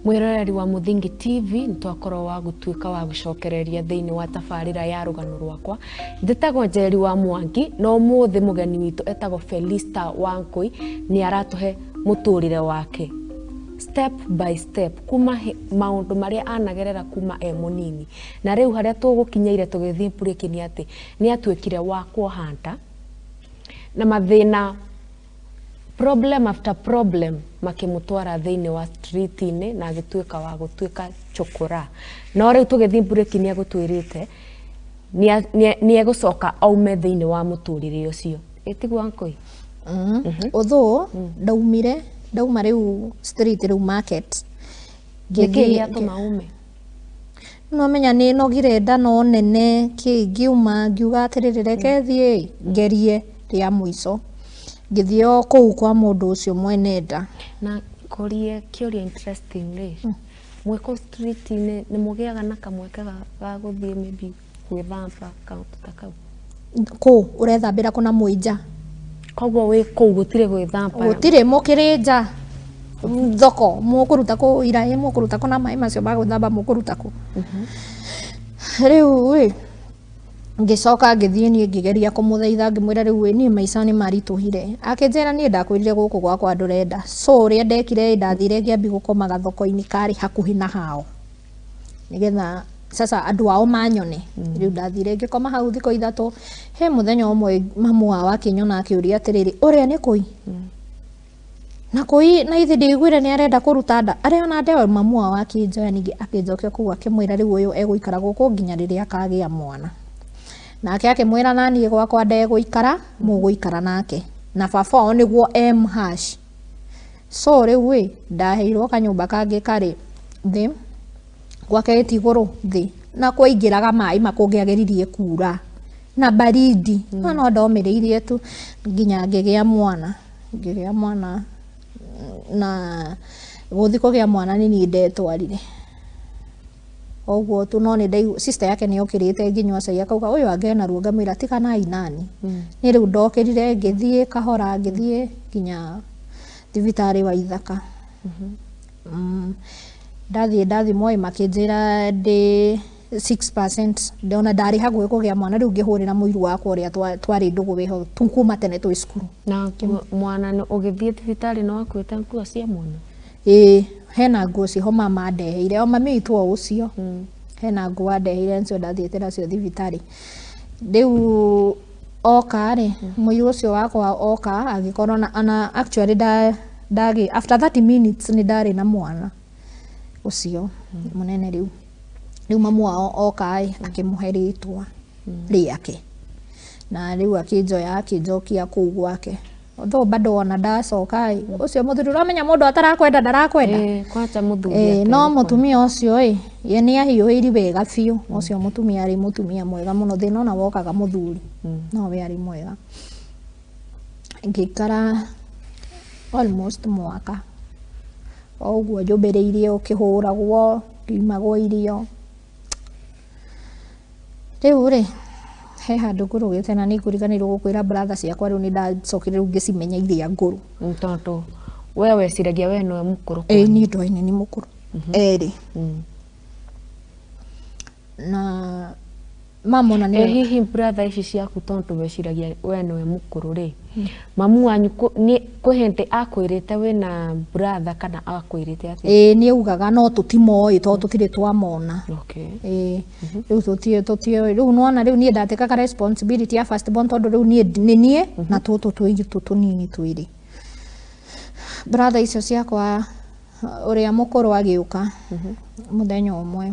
Mwiroreri wa Muthingi TV, nitwakorwo wa gutuika wa gucokereria thiini wa tabarira ya rugano rwakwa. Njitagwo Njeri wa Mwangi, no muthi mugeni witu etagwo Felista Wankui, ni aratuhe muturire wake step by step kuma maundu maria anagerera kuma e munini na riu haria tugukinyeire tugithii break ni ati ni atuikire wa kuoha nda na mathina, problem after problem makimutwara thiini wa street-ini na agituika wa gutuika chokora. No riu tugithii break ni agutwirite ni egucoka aume thiini wa muturire ucio. Ĩtiguo, Wankui? Although ndaumire, ndauma riu street, riu market. Nĩkĩ gĩatũma ume? No menya nĩ nogire nda no nene kĩ, ngiuma ngiuga atĩrĩrĩ, reke thiĩ ngerie rĩa mũico. Ngĩthiĩ o kũu kwa mũndũ ũcio mwene nda. Na kũrie kĩũria interesting rĩ, mwĩ kũu street-inĩ nĩ mũgĩaga na kamweke ga gũthiĩ maybe gwĩthamba, kaũndũ ta kau? Kũ ũrethambĩra kũ na mwĩ nja? Koguo wĩ kũu gũtirĩ gwĩthamba? Gũtirĩ, mũkĩrĩ nja thoko, mũkũruta kũ iraĩ, mũkũruta kũ na maĩ macio ma gwĩthamba, mũkũruta kũ? Rĩu ĩ ngĩcoka ngĩthiĩ niĩ ngĩgeria kũmũthaitha, ngĩmwĩra rĩu ĩ niĩ maica nĩ maritũhire. Akĩnjĩra niĩ ndakwĩrire gũkũ gwakwa ndũrenda. So ũrĩa ndekire ĩ, ndathire ngĩambi gũkomaga thoko-inĩ karĩ hakuhĩ na hao nĩgetha sasa andũ ao manyone. Rĩu ndathire ngĩkoma hau thikũ 3. He mũthenya ũmwe mamu wao akĩnyona, akĩũria atĩrĩrĩ, ũrĩa nĩ kũi na kũi na ithi ndiguire nĩ arenda kũruta nda arĩa ona ndeo. Mamu wao akĩnjoya ningĩ akĩnjokia kũu, akĩmwĩra rĩu ũyũ egũikara gũkũ nginya rĩrĩa akagĩa mwana. Nake akĩmwĩra na niĩ gwakwa ndegũikara, mũgũikara nake na baba wao nĩguo M hash. So rĩu ĩ ndaheirwo kanyũmba kangĩ karĩ thĩ gwake, ĩti igũrũ thĩ, na kwaingĩraga maĩ makũngĩageririe kura na baridi. No ndomĩrĩirie tu nginya ngĩgĩa mwana. Ngĩgĩa mwana, na gũthiĩ kũgĩa mwana nĩ niĩ ndetwarire ũguo tu. No nĩ ndaigu sister yake nĩ okĩrĩte ngĩnyua cai, akauga ũyũ angĩ ruo, ngamwĩra tiganai nani. Nĩ rĩu ndokĩrire ngĩthiĩ kahora, ngĩthiĩ nginya thibitarĩ wa Ithaka. Ndathiĩ ndathimwo ĩ, makĩnjĩra ndĩ 6%. Ndona ndarĩ hakuhĩ kũgĩa mwana. Rĩu ngĩhũrĩra mũiru wakwa ũrĩa twarĩ ndũgũ wĩho tu kuma tene twĩ cukuru. Na mwana ũgĩthiĩ thibitarĩ nĩ wakuĩte nguo cia mwana? Ĩĩ, hena nguo ciho mama andeheire, o mami witũ o ũcio. Hena nguo andeheire, nĩcio ndathiĩte nacio thibitarĩ. Rĩu oka rĩ, mũiru ũcio wakwa oka agĩkorwo na actually ndagĩ after 30 minutes nĩ ndarĩ na mwana ũcio mũnene. Rĩu mamu wao oka ĩ, akĩmũhe rĩtwa rĩake, na rĩu akĩnjoya akĩnjokia kũu gwake. Although bado ona ndacoka ĩ, ũcio mũthuri, ũramenya mũndũ atarakwenda ndarakwenda. Ĩĩ, kwacha mũthuri No ategũkwenda. Mũtumia ũcio ĩ, ye nĩ ahiũhĩiri wega biũ. Ũcio mũtumia arĩ mũtumia mwega mũno. Thĩna ona wokaga mũthuri, no we arĩ mwega. Ngĩikara almost mwaka o ũguo njũmbĩrĩirie, ũkĩhũragwo, ngĩimagwo irio. Rĩu rĩ, he handũ ngũrũgĩte na nĩ ngũriganĩirwo gũkwĩra brother ciakwa. Rĩu nĩ ndacokire rĩu ngĩcimenya iria ngũrũ. Tondũ we weciragia we nĩwe mũkũrũ Ĩĩ. kwanyu. Niĩ ndwaine nĩ mũkũrũ erĩ na mamona Ĩ nĩ hihi brother ici ciaku, tondũ weciragia we nĩwe mũkũrũ rĩ, mamu wanyu kwĩ hĩndĩ akwĩrĩte wĩna brother kana akwĩrĩte atĩa? Ĩĩ, nĩ augaga, no tũtimoĩ tondũ tũtirĩ twamona. Ĩĩ, rĩu tũtiũĩ. Rĩu nĩwona rĩu niĩ ndatĩkaga responsibility ya first born, tondũ rĩu niĩ nĩ niĩ na tũtũ tũirĩtu tũnini twĩrĩ. Brother icio ciakwa, ũrĩa mũkũrũ agĩũka mũthenya ũmwe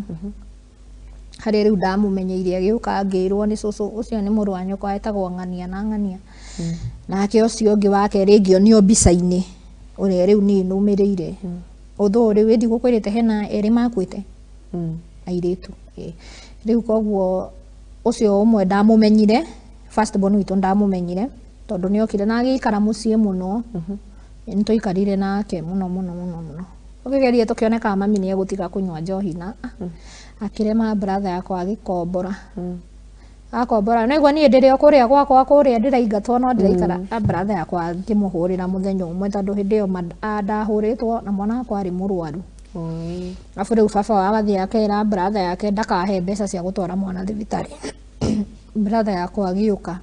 harĩa rĩu ndamũmenyeire, agĩũka ngĩrwo nĩ cũcũ, ũcio nĩ mũrũ wa nyũkwa etagwo ng'ania na ng'ania. Nake ũcio ũngĩ wa kerĩ ngĩonio mbica-inĩ, ũrĩa rĩu niĩ nũmĩrĩire, although rĩu ĩndi gũkwĩrĩte hena erĩ makuĩte airĩtu. Ĩĩ. Rĩu koguo ũcio ũmwe ndamũmenyire, first born witũ ndamũmenyire tondũ nĩ okire na agĩikara mũciĩ mũno. Nĩ twaikarire nake mũno mũno mũno mũno, tũkĩgeria tũkĩone mami nĩ egũtiga kũnyua njohi na akĩrema. Brother yakwa agĩkombora, akombora naigua niĩ ndĩrĩ o kũrĩa gwakwa kũrĩa ndĩraingatwo, no ndĩraikara. Brother yakwa ngĩmũhũrĩra mũthenya ũmwe tondũ hĩndĩ ĩyo ndahũrĩtwo na mwana wakwa arĩ mũrwaru. Oi. Arabu rĩu baba wao athiĩ akera brother yake ndakahe mbeca cia gũtwara mwana thibitarĩ. Brother yakwa agĩũka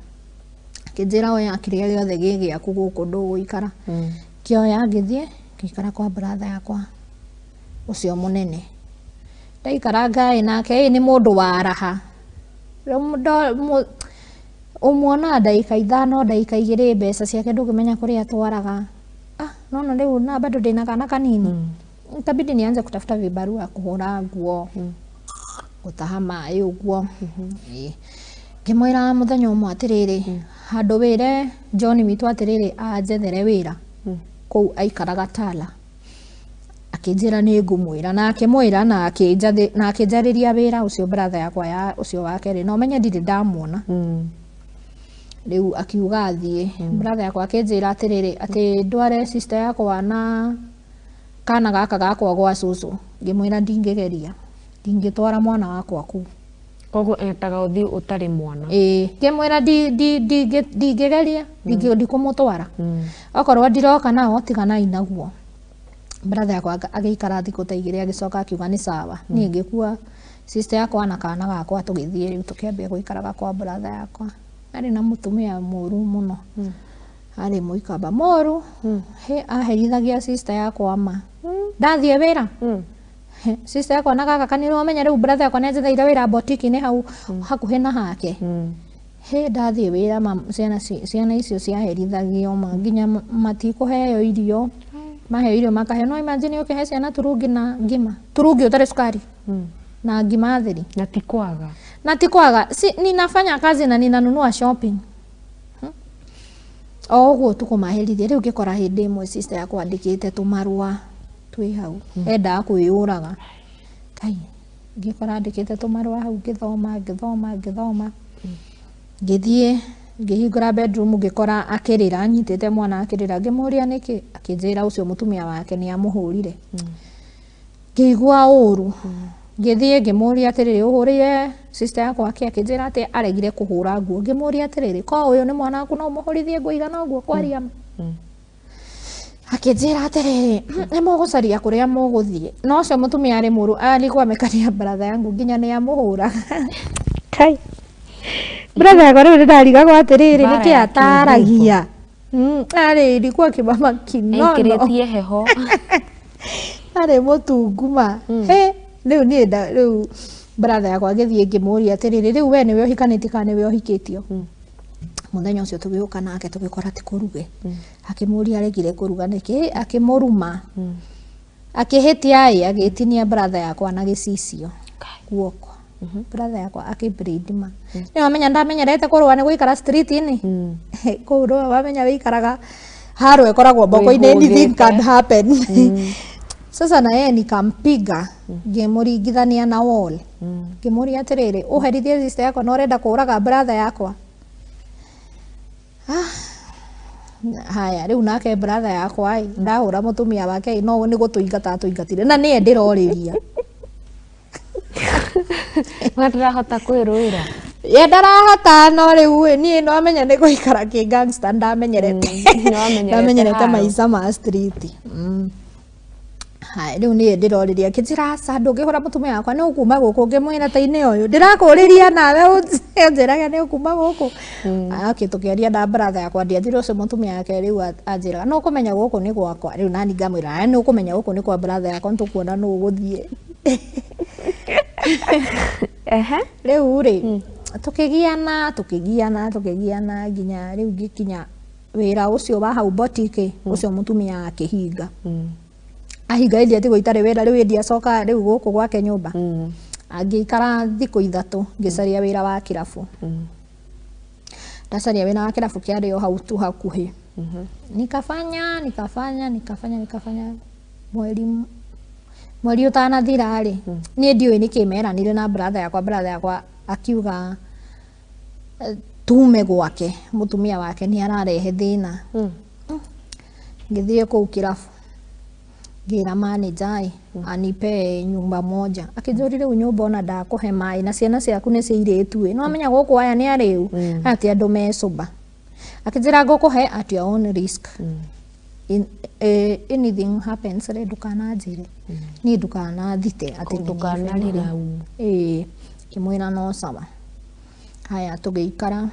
akĩnjĩra oya kĩrĩa gĩothe gĩ gĩaku gũkũ ndũgũikara. Kĩoya ngĩthiĩ ngĩikara kwa brother yakwa ũcio mũnene. Ndaikaranga ĩ nake ĩ nĩ mũndũ wa raha. Ũmuonaga ndagĩka 5 ndagĩka 2 mbeca ciake ndũngĩmenya kũrĩa atwaraga. Ah, nona rĩu na bado ndĩna kana kanini. Ikabidi nianze kutafuta vibarua kũhũra nguo, gũtaha maĩ ũguo. Ngĩmwĩra mũthenya ũmwe atĩrĩrĩ, handũ wĩre John witũ atĩrĩrĩ anjethere wĩra kũu aikaraga Tala. Akĩnjĩra nĩ ngũmwĩra na akĩmwĩra na akĩnjarĩria wĩra ũcio brother yakwa ya ũcio wa kerĩ na ũmenye ndirĩ ndamuona. Rĩu akiuga athiĩ. Brother yakwa akĩnjĩra atĩrĩrĩ atĩ ndware sister yakwa na kana gaka gakwa gwa cũcũ. Ngĩmwĩra ndingĩgeria, ndingĩtwara mwana wakwa kũu. Koguo etaga ũthiĩ ũtarĩ mwana. Ĩĩ, ngĩmwĩra ndingĩgeria, ndikũmũtwara. Okorwo ndiroka nao tiganai naguo. Brother yakwa agĩikara thikũ ta 2 agĩcoka akiuga nĩ sawa. Niĩ ngĩkua sister yakwa na kana gakwa tũgĩthiĩ rĩu tũkĩambia gũikaraga kwa brother yakwa. Arĩ na mũtumia mũru mũno. Arĩ mũikamba mũru. He aherithagia sister yakwa ma. Ndathiĩ wĩra. Sister yakwa na gaka kanini wamenya rĩu brother yakwa nĩanjetheire wĩra boutique-inĩ hau hakuhĩ na hake. He ndathiĩ wĩra ma ciana icio ciaherithagio ma nginya matikũheo irio. Maheo irio makaheo. No imagine ũkĩhe ciana turungi na ngima. Turungi ũtarĩ cukari. Na ngima theri. Na ti kwaga. Na ti kwaga. Si, ninafanya kazi na ninanunua shopping. O ũguo tũkũmaherithia. Rĩu ngĩkora hĩndĩ ĩmwe sister yakwa andĩkĩte tũmarũa twĩ hau. Endaga kwĩyũraga. Kai, ngĩkora andĩkĩte tũmarũa hau ngĩthoma, ngĩthoma, ngĩthoma. Ngĩthiĩ ngĩhingũra bedroom ngĩkora akĩrĩra anyitĩte mwana akĩrĩra. Ngĩmũria nĩkĩ, akĩnjĩra ũcio mũtumia wake nĩ amũhũrire. Ngĩigua ũru. Ngĩthiĩ ngĩmũria atĩrĩrĩ ũhũrĩire sister yakwa akĩ, akĩnjĩra atĩ aregire kũhũra nguo. Ngĩmũria atĩrĩrĩ ko ũyũ nĩ mwana waku no ũmũhũrithie nguo igana ũguo kwaria ma? Akĩnjĩra atĩrĩrĩ nĩ mũgũcaria kũrĩa mũgũthiĩ. No ũcio mũtumia arĩ mũru, alikuwa amekania brother yangu nginya nĩ amũhũraga. Kai. Brother yakwa rĩu nĩndarigagwo atĩrĩrĩ nĩkĩ ataragia. Arĩ ilikuwa kĩmama kinono. Aikĩrĩtie heho. Arĩ mũtunguma. He, rĩu niĩ rĩu brother yakwa agĩthiĩ ngĩmũria atĩrĩrĩ rĩu we nĩwe ũhikanĩtie kana nĩwe ũhikĩtio? Mũthenya ũcio tũgĩũka nake tũgĩkora ti kũruge. Akĩmũria aregire kũruga nĩkĩ, akĩmũruma. Akĩhĩtia ĩ agĩtinia brother yakwa na gĩcicio guoko. Brother yakwa akĩbleed ma. Nĩ wamenya ndamenyerete kũrũa nĩ gũikara street-inĩ. Kũu nĩ wamenya wĩikaraga haro ĩkoragwo moko-inĩ, anything can happen. Sasa na yeye nikampiga ngĩmũringithania na wall. Ngĩmũria atĩrĩrĩ ũherithie sister yakwa na ũrenda kũũraga brother yakwa. Haya rĩu nake brother yakwa ĩ ndahũra mũtumia wake no nĩ gũtũingata atũingatire na nĩye ndĩrorĩria. We ndarahota kwĩrũĩra. Ye ndarahota no rĩu ĩ niĩ no amenya nĩ gũikara kĩ gangster ndamenyerete. Ndamenyerete maica ma street. Haya rĩu niĩ ndĩrorĩria akĩnjĩra aca ndũngĩhũra mũtumia wakwa nĩ ũkuma gũkũ. Ngĩmwĩra ta-inĩ ũyũ ndĩrakũrĩria nawe ũnjĩrage nĩ ũkuma gũkũ. Okay, tũkĩaria na brother yakwa ndianjĩra ũcio mũtumia wake rĩu anjĩraga no ũkũmenya gũkũ nĩ gwakwa. Rĩu nani ngamwĩra nĩ ũkũmenya gũkũ nĩ kwa brother yakwa nĩtũkuona nũ ũgũthiĩ. Rĩu rĩ tũkĩgiana tũkĩgiana tũkĩgiana nginya rĩu ngĩkinya wĩra ũcio wa hau boutique ũcio mũtumia akĩhinga. Ahinga ĩndĩ atigwo itarĩ wĩra rĩu ĩndĩ acoka rĩu gũkũ gwake nyũmba. Angĩikara thikũ 3 ngĩcaria wĩra wa kĩrabu. Ndacaria wĩra wa kĩrabu kĩarĩ o hau tu hakuhĩ. Nikafanya nikafanya nikafanya nikafanya mweri ũtanathira rĩ niĩ ndiũĩ nĩkĩ meranire na brother yakwa. Brother yakwa akiuga tume gwake mũtumia wake nĩ ararehe thĩna. Ngĩthiĩ kũu kĩrabu ngĩra manager anipe nyumba moja. Akĩnjũria rĩu nyũmba ona ndakũhe maĩ na ciana ciaku nĩ cia airĩtu ĩ. No amenya gũkũ aya nĩ arĩu aya ti andũ me sober. Akĩnjĩra ngũkũhe at your own risk. anything happens rĩ, ndũkananjĩre niĩ, ndũkanathite atĩ nĩ niĩ. Ndũkanarĩraumu. Ĩĩ, ngĩmwĩra no sawa. Haya, tũgĩikara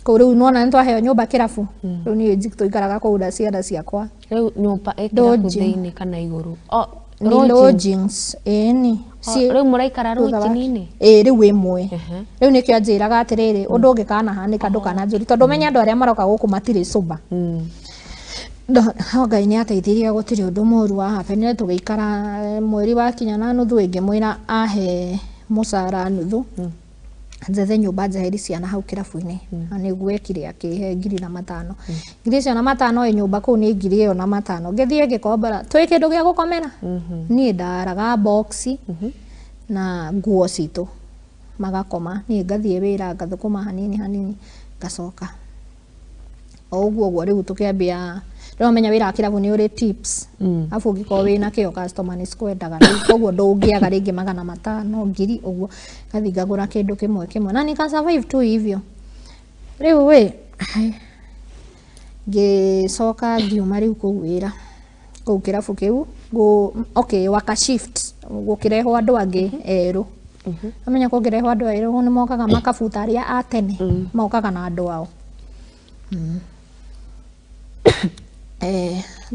kũu. Rĩu nĩwona nĩtwaheo nyũmba kĩrabu. Rĩu niĩ tũikaraga kũu na ciana ciakwa. Rĩu nyũmba ĩkĩrabu Lodging. thĩinĩ kana igũrũ? O, Nĩ lodging. lodgings, ĩni. O, rĩu mũraikara lodging-inĩ? Ĩĩ, rĩu ĩmwe. Rĩu nĩkĩo anjĩraga atĩrĩrĩ, ũndũ ũngĩkanahanĩka ndũkananjũrie, tondũ menya andũ arĩa maroka gũkũ matirĩ sober. No Ngai nĩ ateithirie, gũtirĩ ũndũ mũru wa happen. Tũgĩikara, mweri wakinya na nuthu, ĩngĩmwĩra ahe mũcara nuthu njethe nyũmba njeheri ciana hau kĩrabu-inĩ. Na nĩguo ekire, akĩhe 5,000. 5,500 ĩ nyũmba kũu nĩ 5,500. Ngĩthiĩ ngĩkombora twĩ kĩndũ gĩa gũkomera. Niĩ ndaraga box na nguo citũ magakoma, niĩ ngathiĩ wĩra, ngathũkũma hanini hanini, ngacoka o ũguo ũguo. Rĩu tũkĩambia, rĩu wamenya wĩra wa kĩrabu nĩ ũrĩ tips, arabu ũngĩkorwo wĩna kĩo, customer nĩ cikwendaga. Rĩu koguo ndũngĩaga rĩngĩ 500, 1,000 ũguo, ngathiĩ ngagũra kĩndũ kĩmwe kĩmwe na nika survive tu hivyo. Rĩu ĩ ngĩcoka ngiuma rĩu kũu wĩra kũu kĩrabu kĩu okay, waka shift, gũkĩrehwo andũ angĩ erũ. Amenya kũngĩrehwo andũ erũ nĩ mokaga makabuta arĩa a tene, mokaga na andũ ao.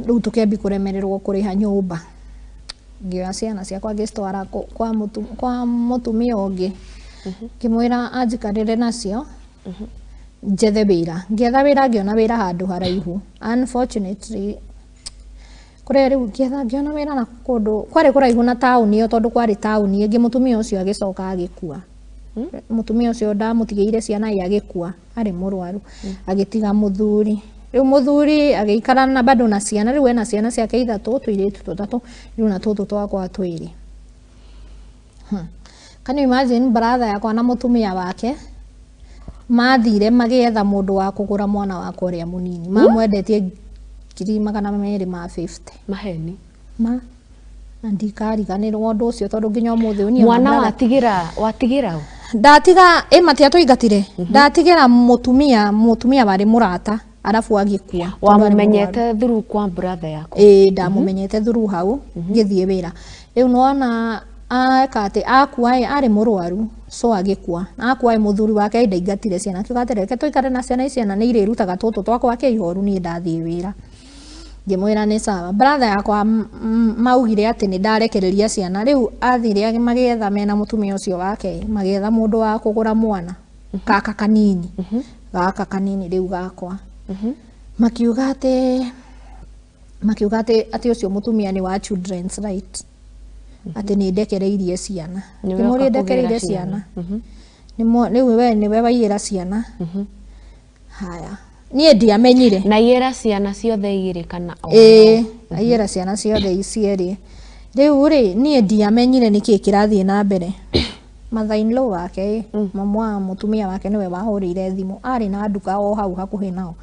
Rĩu tũkĩambi kũremererwo kũrĩha nyũmba. Ngĩoya ciana ciakwa ngĩcitwara kwa mũtumia ũngĩ, ngĩmwĩra anjikarĩre nacio njethe wĩra. Ngĩetha wĩra, ngĩona wĩra handũ haraihu. Unfortunately, kũrĩa rĩu ngĩetha ngĩona wĩra na kũndũ kwarĩ kũraihu na taũni ĩyo, tondũ kwarĩ taũni ĩngĩ. Mũtumia ũcio agĩcoka agĩkua. Mũtumia ũcio ndamũtigĩire ciana ĩ agĩkua, arĩ mũrwaru, agĩtiga mũthuri. Rĩu mũthuri agĩikara na bado na ciana. Rĩu ena ciana ciake ithatũ, tũirĩtu tũtatũ, rĩu na tũtũ twakwa twĩrĩ. Can you imagine, brother yakwa na mũtumia wake mathire magĩetha mũndũ wa kũgũra mwana wakwa ũrĩa mũnini, mamwendetie 250,000. Maheni. Ma na ndikariganĩrwo ũndũ ũcio, tondũ nginya ũmũthĩ ũyũ niĩ ona Mwana brother- watigĩra ũ? Ndatiga ĩ, matiatũingatire, ndatigĩra mũtumia warĩ mũrata, arabu agĩkua tondũ arĩ mũrwaru. Wamũmenyete through kwa brother yaku? Ĩĩ, ndamũmenyete through hau ngĩthiĩ wĩra. Rĩu nĩwona eka atĩ akua ĩ, arĩ mũrwaru, so agĩkua. Na akua ĩ, mũthuri wake ndaingatire ciana, akiuga atĩrĩ, reke tũikare na ciana ici, ciana nĩ irĩrutaga tũtũ twakwa kĩ ihoru, niĩ ndathiĩ wĩra. Ngĩmwĩra nĩ sawa. Brother yakwa maugire atĩ nĩ ndarekereria ciana. Rĩu athire magĩetha mena mũtumia ũcio wake, magĩetha mũndũ wa kũgũra mwana gaka kanini, gaka kanini rĩu gakwa. Makiuga atĩ ũcio mũtumia nĩ wa children's right, atĩ nĩ ndekereirie ciana. Nĩwe Ngĩmũria ũka kũgĩra ndekereirie ciana. ciana? Rĩu we nĩwe waiyĩra ciana. Haya, niĩ ndiamenyire. Na iyĩra ciana ciothe igĩrĩ kana o? Ĩĩ, aiyĩra ciana ciothe cierĩ. Rĩu rĩ, niĩ ndiamenyire nĩkĩĩ kĩrathiĩ na mbere. Mother in law wake ĩ, mamu wa mũtumia wake, nĩwe wahũrĩire thimũ, arĩ na nduka o hau hakuhĩ nao.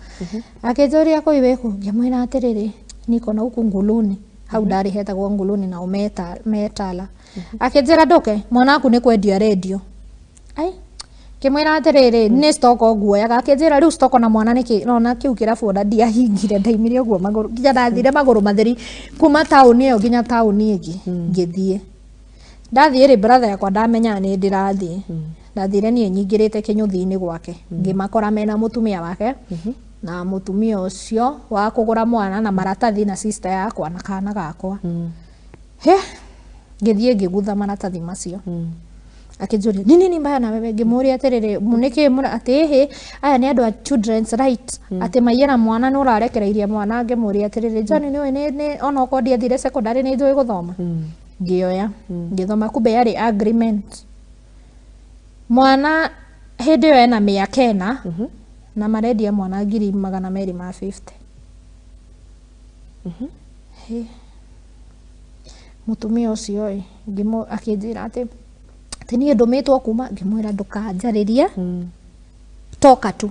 Akĩnjũria kũi wĩkũ, ngĩmwĩra atĩrĩrĩ, niko na huku Nguluni. Hau ndarĩ hetagwo Nguluni, nao metala. Akĩnjĩra ndũke, mwana waku nĩ kwendio arendio. Ai, ngĩmwĩra atĩrĩrĩ, nĩ stock nguoyaga. Akĩnjĩra rĩu stock na mwana nĩkĩ? Nona kĩu kĩrabu ona ndiahingire, ndaimire ũguo magũrũ, nginya ndathire magũrũ matheri kuma taũni ĩyo nginya taũni ĩngĩ. Ngĩthiĩ, ndathiĩ rĩ, brother yakwa ndamenyaga nĩ ndĩrathiĩ. Ndathire niĩ nyingĩrĩte kĩnyũthi-inĩ gwake, ngĩmakora mena mũtumia wake na mũtumia ũcio wa kũgũra mwana na maratathi na sister yakwa na kana gakwa. He, ngĩthiĩ ngĩgutha maratathi macio. Akĩnjũria nĩ nini mbaya na wewe. Ngĩmũria atĩrĩrĩ, nĩkĩ atĩ ĩhĩ, aya nĩ andũ a children's right, atĩ maiyĩra mwana, nĩ ũrarekereirie mwana. Ngĩmũria atĩrĩrĩ, John, nĩũĩ nĩ onokorwo ndiathire secondary nĩ njũĩ gũthoma. Ngĩoya ngĩthoma, kumbe yarĩ agreement. Mwana hĩndĩ ĩyo ena mĩaka 4 na marendia mwana 250,000. Hĩ, mũtumia ũcio ĩ, akĩnjĩra atĩ niĩ ndũmĩtwo kuma. Ngĩmwĩra ndũkanjarĩrie, toka tu,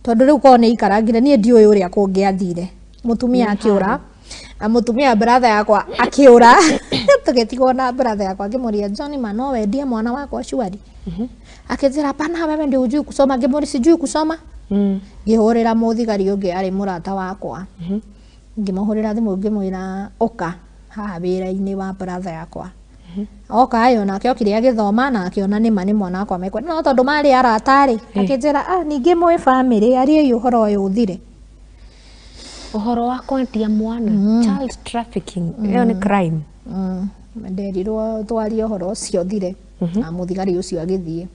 tondũ rĩu korwo nĩ aikarangire niĩ ndiũĩ ũrĩa kũngĩathire. Mũtumia akĩũra na mũtumia brother yakwa akĩũra, tũgĩtigwo na brother yakwa. Ngĩmũria, John, ma no wendie mwana wakwa surely? Akĩnjĩra hapana, wewe ndio hujui kusoma. Ngĩmũria sijui kusoma. Ngĩhũrĩra mũthigari ũngĩ arĩ mũrata wakwa, ngĩmũhũrĩra thimũ ngĩmwĩra ũka haha wĩra-inĩ wa brother yakwa. Oka ĩ, onake okire agĩthoma na akĩona nĩma nĩ mwana wakwa mekwenda, no tondũ marĩ arata rĩ, akĩnjĩra, "Ah, ningĩ mwĩ family, ariai ũhoro ũyũ ũthire." Ũhoro wa kwendia mwana, child trafficking, ĩyo nĩ crime. Nderirwo twarie ũhoro ũcio ũthire, na mũthigari ũcio agĩthiĩ.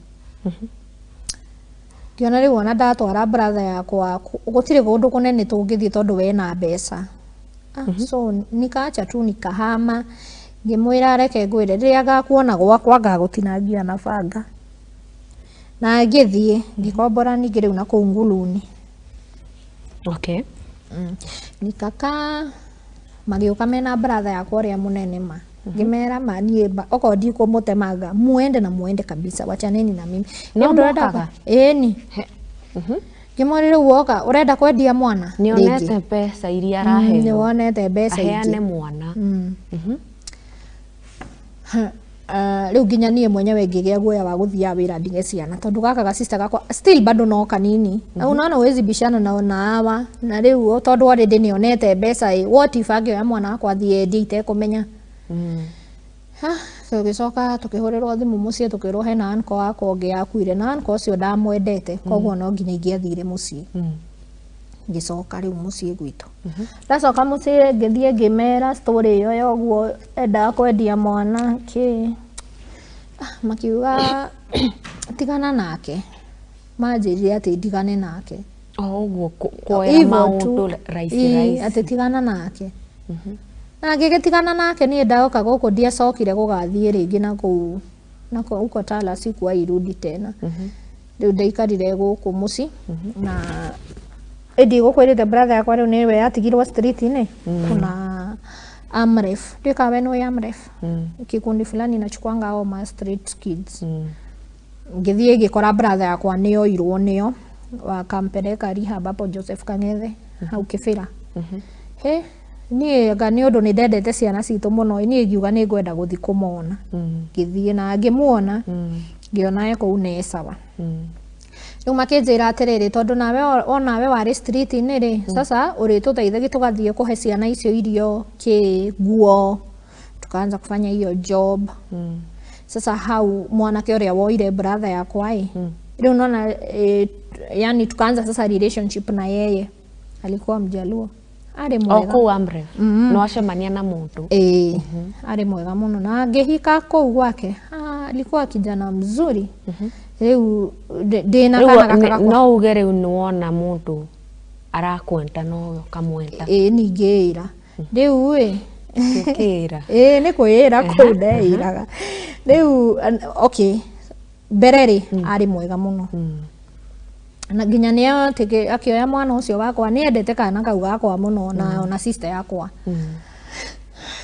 Ngĩona rĩu ona ndatwara brother yakwa gũtirĩ kũndũ kũnene tũngĩthiĩ tondũ we na mbeca. So nikaacha tu nikahama. Ngĩmwĩra reke ngwĩre, rĩrĩa ngakuona gwakwa ngagũtinangia na banga. Na ngĩthiĩ ngĩkombora ningĩ rĩu na kũu Nguluni. Nikakaa, magĩũka mena brother yakwa ũrĩa mũnene ma. Ngĩmera ma niĩ okorwo ndikũmũtemanga, muende na muende kabisa, wachaneni na mimi. No Nĩ ũndũ ũrenda mokaga? Ĩni. Ngĩmwĩra rĩu woka ũrenda kwendia mwana Nĩ rĩngĩ? onete mbeca iria Nĩ araheo wonete mbeca aheane ingĩ. mwana. Rĩu nginya niĩ mwenyewe ngĩgĩa guoya wa gũthiaga wĩra ndige ciana, tondũ gaka ga sister gakwa still bado no kanini. Na unaona huwezi bishana na na hawa, na rĩu tondũ already nĩonete mbeca ĩ, what if angĩoya mwana wakwa athiĩ endie itekũmenya? Tũgĩcoka tũkĩhũrĩrwo thimũ mũciĩ, tũkĩrwo hena uncle wakwa ũngĩ akuire, na uncle ũcio ndamwendete, koguo no nginya ingĩathire mũciĩ. Ngĩcoka rĩu mũciĩ gwitũ. Ndacoka mũciĩ ngĩthiĩ ngĩmera story ĩyo ya ũguo endaga kwendia mwana kĩ. Makiuga tigana nake, manjĩrire atĩ ndigane nake. O ũguo kuoya Hivyo maũndũ tu. rahisi Ĩ, rahisi. atĩ tigana nake. Na ngĩgĩtigana nake, niĩ ndoka gũkũ ndiacokire gũgathiĩ rĩngĩ na kũu na huko Tala, sikuwahi rudi tena. Rĩu ndaikarire gũkũ mũciĩ, na ĩndĩ gũkwĩrĩte brother yakwa rĩu nĩwe yatigirwo street-inĩ. Kuna Amref, ndiũĩ kana we nĩũĩ Amref, kikundi fulani inachukuanga hao ma street kids. Ngĩthiĩ ngĩkora brother yakwa nĩoirwo nĩo, wakampeleka rehab hapo Joseph Kang'ethe hau Kĩbĩra. He niĩ anga nĩ ũndũ nĩ ndendete ciana citũ mũno, niĩ ngiuga nĩ ngwenda gũthiĩ kũmona. Ngĩthiĩ na ngĩmuona, ngĩona e kũu nĩ sawa. Rĩu makĩnjĩra atĩrĩrĩ, tondũ nawe onawe warĩ street-inĩ rĩ, sasa ũrĩtũteithagia tũgathiĩ kũhe ciana icio irio kĩ nguo, tukaanza kufanya hiyo job. Sasa hau mwanake ũrĩa woire brother yakwa ĩ, rĩu naona yani tukaanza sasa relationship na yeye, alikuwa Mjaluo, arĩ O mwega. kũu Amref nĩ wacemania na mũndũ. Ĩĩ, arĩ mwega mũno, na ngĩhika kũu gwake. Alikuwa kijana mzuri. Rĩu ndĩna Rĩu kana gaka gakwa. No uge rĩu nĩ wona mũndũ arakwenda nowe ũkamwenda. Ĩĩ, ningĩĩra rĩu ĩ. Ũkĩĩra. Ĩĩ, nĩ kwĩĩra kũu ndeĩraga rĩu. Okay, mbere rĩ arĩ mwega mũno, na nginya nĩ akĩoya mwana ũcio wakwa, nĩ endete kana kau gakwa mũno, na ona sister yakwa.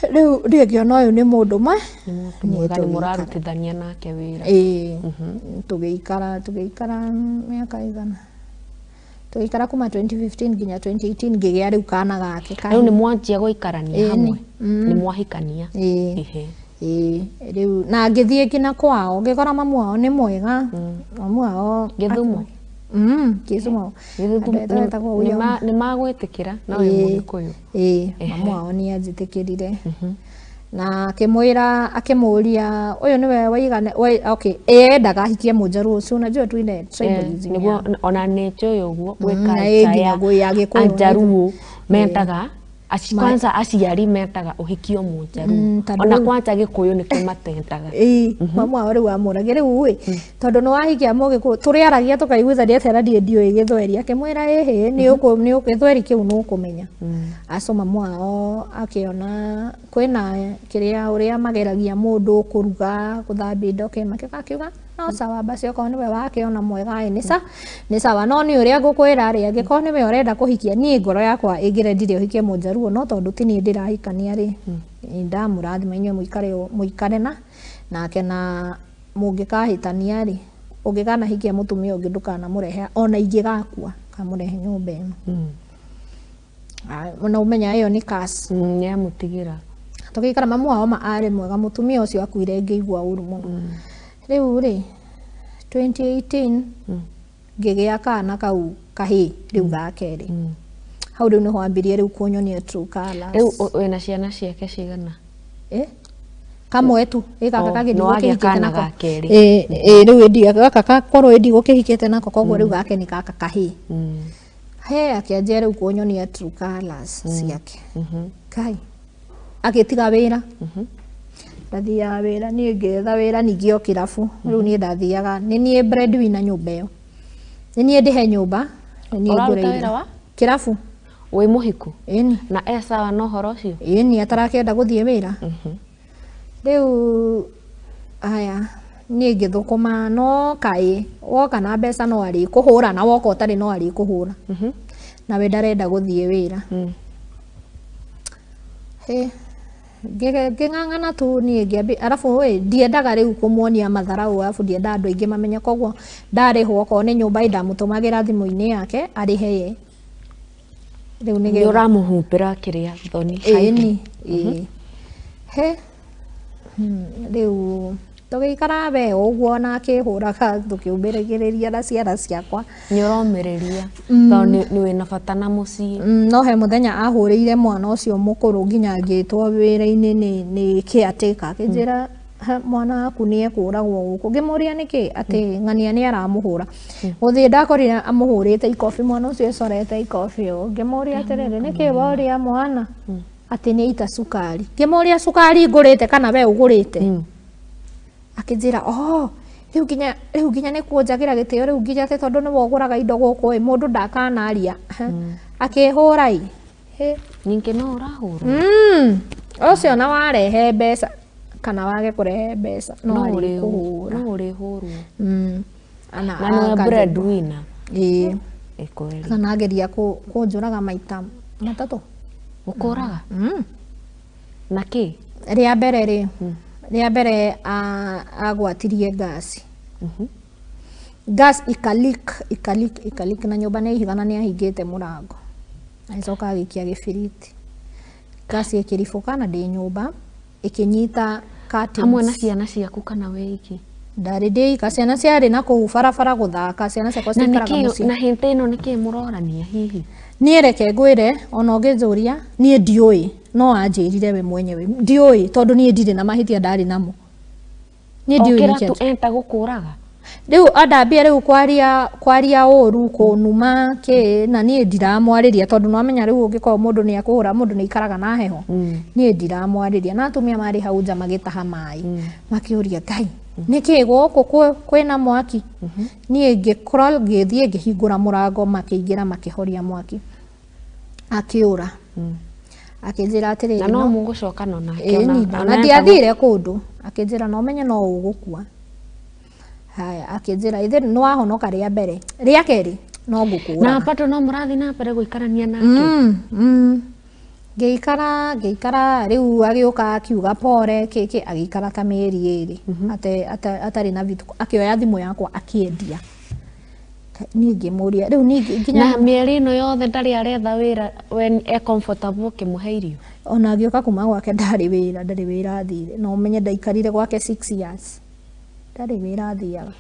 Rĩu niĩ ngĩona ũyũ nĩ mũndũ ma Nĩ mũndũ mwega, nĩ mũrarutithania nake wĩra. Ĩĩ, tũgĩikara mĩaka igana, tũgĩikara kuma 2015 nginya 2018, ngĩgĩa rĩu kana gake. Rĩu nĩ mwanjia gũikarania Ĩĩ, hamwe, nĩ mwahikania? Ĩĩ. Ehe. Ĩĩ, rĩu na ngĩthiĩ nginya kwao, ngĩkora mamu wao nĩ mwega, mamu wao. Gĩthumo? Kisumu. Gĩthumo. Andũ etwo etagwo Uyoma. Nĩ magwĩtĩkĩra na wĩ Mũgĩkũyũ? Ĩĩ, mamu wao nĩ anjĩtĩkĩrire, na akĩmwĩra, akĩmũria ũyũ nĩwe waigana okay, endaga ahikie Mũjaruo ũcio, unajua tu ile tribalism. Nĩguo ona nĩ njũĩ ũguo gwĩ Na ĩ culture nginya ya gwĩ ya Gĩkũyũ. Ajaruo mendaga kwanza aciari mendaga ũhikio Mũjaruo. Tondũ Ona kwanja Gĩkũyũ nĩkĩo matendaga. Ĩĩ, mamu wao rĩu amũragia rĩu ĩ, tondũ nĩ wahikia Mũgĩkũyũ, tũrĩaragia tũkaiguithania atĩa na niĩ ndiũĩ Gĩthweri? Akĩmwĩra ĩhĩ, nĩ ũkũ Gĩthweri kĩu nĩ ũkũmenya. Aco mamu wao akĩona kwĩna kĩrĩa ũrĩa mageragia mũndũ kũruga, gũthambia indo kĩ, makĩuga akiuga no sawa basi, okorwo nĩwe wakĩona mwega ĩ, nĩ sawa, no nĩ ũrĩa ngũkwĩra rĩ, angĩkorwo nĩwe ũrenda kũhikia, niĩ ngoro yakwa ĩngĩrendire ũhikie Mũjaruo, no tondũ ti niĩ ndĩrahikania rĩ, ndamũrathima inyuĩ mũikare mũikare na nake, na mũngĩkahĩtania rĩ, ũngĩkanahikia mũtumia ũngĩ ndũkanamũrehe, ona ingĩgakua kamũrehe nyũmba ĩno. Na ũmenya ĩyo nĩ curse. Nĩ amũtigĩra. Tũgĩikara, mamu wao ma arĩ mwega, mũtumia ũcio akuire ngĩigua ũru mũno. Rĩu rĩ 2018 ngĩgĩa kana kau. kahĩĩ rĩu ga kerĩ. Hau rĩu nĩho ambirie rĩu kũnyonia true colours. Rĩu wĩna ciana ciake cigana? Kamwe tu ĩ gaka Oh, kagĩthiĩ nĩwagĩa gũkĩhikĩte kana nako. ga kerĩ. Ĩ rĩu ĩndi gaka gakorwo ĩndi gũkĩhikĩte nako, koguo rĩu gake nĩ gaka kahĩĩ. He akĩanjia rĩu kũnyonia true colours ciake. Kai agĩtiga wĩra, ndathiaga wĩra niĩ, ngĩetha wĩra ningĩ o kĩrabu. Rĩu niĩ ndathiaga, nĩ niĩ breadwinner nyũmba ĩyo, nĩ niĩ ndĩhe nyũmba, nĩ niĩ Ũraruta ngũre wĩra irio. wa? Kĩrabu. Wĩ mũhiku? Ĩni. Na e sawa na ũhoro ũcio? Ĩni, atarakĩenda gũthiĩ wĩra. Rĩu aya niĩ ngĩthũkũma, no kaĩ woka na mbeca no arĩkũhũra, na woka ũtarĩ no arĩkũhũra, nawe ndarenda gũthiĩ wĩra. Hĩ, ngĩng'ang'ana tu niĩ ngĩambi, arabu ĩ ndiendaga rĩu kũmuonia matharau, arabu ndiendaga andũ aingĩ mamenye, koguo ndarĩhwo okorwo nĩ nyũmba ĩ ndamũtũmagĩra thimũ-inĩ yake arĩhe ye rĩu nĩ nĩgetha ũramũhumbĩra kĩrĩa thoni? Ĩni, ĩĩ. He rĩu tũgĩikara we ũguo na akĩhũraga, tũkĩũmĩrĩria na ciana ciakwa. Nĩ ũromĩrĩria tondũ nĩ wĩna bata na mũciĩ. No he mũthenya ahũrĩire mwana ũcio mũkũrũ nginya ngĩtwo wĩra-inĩ nĩ caretaker, akĩnjĩra, "Ha, mwana waku nĩ ekũragwo gũkũ." Ngĩmũria nĩkĩ, atĩ ng'ania nĩ aramũhũra. Gũthiĩ ndakorire amũhũrĩte ikobi, mwana ũcio ecorete ikobi ũũ. Ngĩmũria atĩrĩrĩ, nĩkĩ woria mwana? Atĩ nĩ aita cukari. Ngĩmũria, cukari ngũrĩte kana we ũgũrĩte? Akĩnjĩra, oh, rĩu nginya nĩ kũnjagĩra gĩtĩo, rĩu nginya atĩ tondũ nĩwe ũgũraga indo gũkũ ĩ, mũndũ ndakanaria. Akĩhũra ĩ. Hĩ. Ningĩ no ũrahũrwo? Ũcio na warehe mbeca kana wage kũrehe mbeca no arĩkũhũra. No ũrĩhũrwo. Ana Na nĩwe breadwinner. Ĩĩ. Ĩ kweli. Kana ageria kũnjũraga maita matatũ. Gũkũraga? Na kĩ? Rĩa mbere rĩ, rĩa mbere agwatirie ngasi, gas ikalik ikalik ikalik, na nyũmba nĩ ihiga na nĩ ahingĩte mũrango, agĩcoka agĩikia gĩbiriti, gas ĩkĩribũka na ndĩ nyũmba, ĩkĩnyita curtains. Hamwe na ciana ciaku kana wĩ iki? Ndarĩ ndĩika, ciana ciarĩ na kũu barabara gũthaka, ciana ciakwa Na ciikaraga nĩkĩ mũciĩ. Na hĩndĩ ĩno nĩkĩ mũrorania hihi? Niĩ reke ngwĩre, ona ũngĩnjũria niĩ ndiũĩ, no anjĩrire we mwenyewe, ndiũĩ, tondũ niĩ ndirĩ na mahĩtia, ndarĩ namo, niĩ ndiũĩ Okĩra nĩkĩ. tu enta gũkũraga. Rĩu andambia rĩu kwaria ũru, kũnuma kĩ, na niĩ ndiramwarĩria, tondũ nĩwamenya rĩu ũngĩkorwo mũndũ nĩ akũhũra mũndũ nĩ aikaraga na heho. Niĩ ndiramwarĩria, na atumia marĩ hau nja magĩtaha maĩ, makĩũria, Ngai, nĩkĩ gũkũ kwĩna mwaki? Niĩ ngĩkora ngĩthiĩ ngĩhingũra mũrango, makĩingĩra makĩhoria mwaki, akĩũra, akĩnjĩra atĩrĩrĩ, Na no mũgũcokana nake? Ĩni, na ndiathire kũndũ. Akĩnjĩra, no menye no ũgũkua. Haya, akĩnjĩra, ithe nĩ wahonoka rĩa mbere, rĩa kerĩ no ngũkũraga. Na bado no mũrathiĩ na mbere gũikarania nake? Ngĩikara, ngĩikara, rĩu agĩũka akiuga pore kĩkĩ, agĩikara ta mĩeri 2 atarĩ na vitu, akĩoya thimũ yakwa akĩendia. Niĩ ngĩmũria rĩu niĩ nginya Na mĩeri ĩno yothe ndarĩ aretha wĩra, we e comfortable ũkĩmũhe irio? Ona agĩũka kuma gwake ndarĩ wĩra, ndarĩ wĩra athire. No ũmenye ndaikarire gwake 6 years, ndarĩ wĩra athiaga.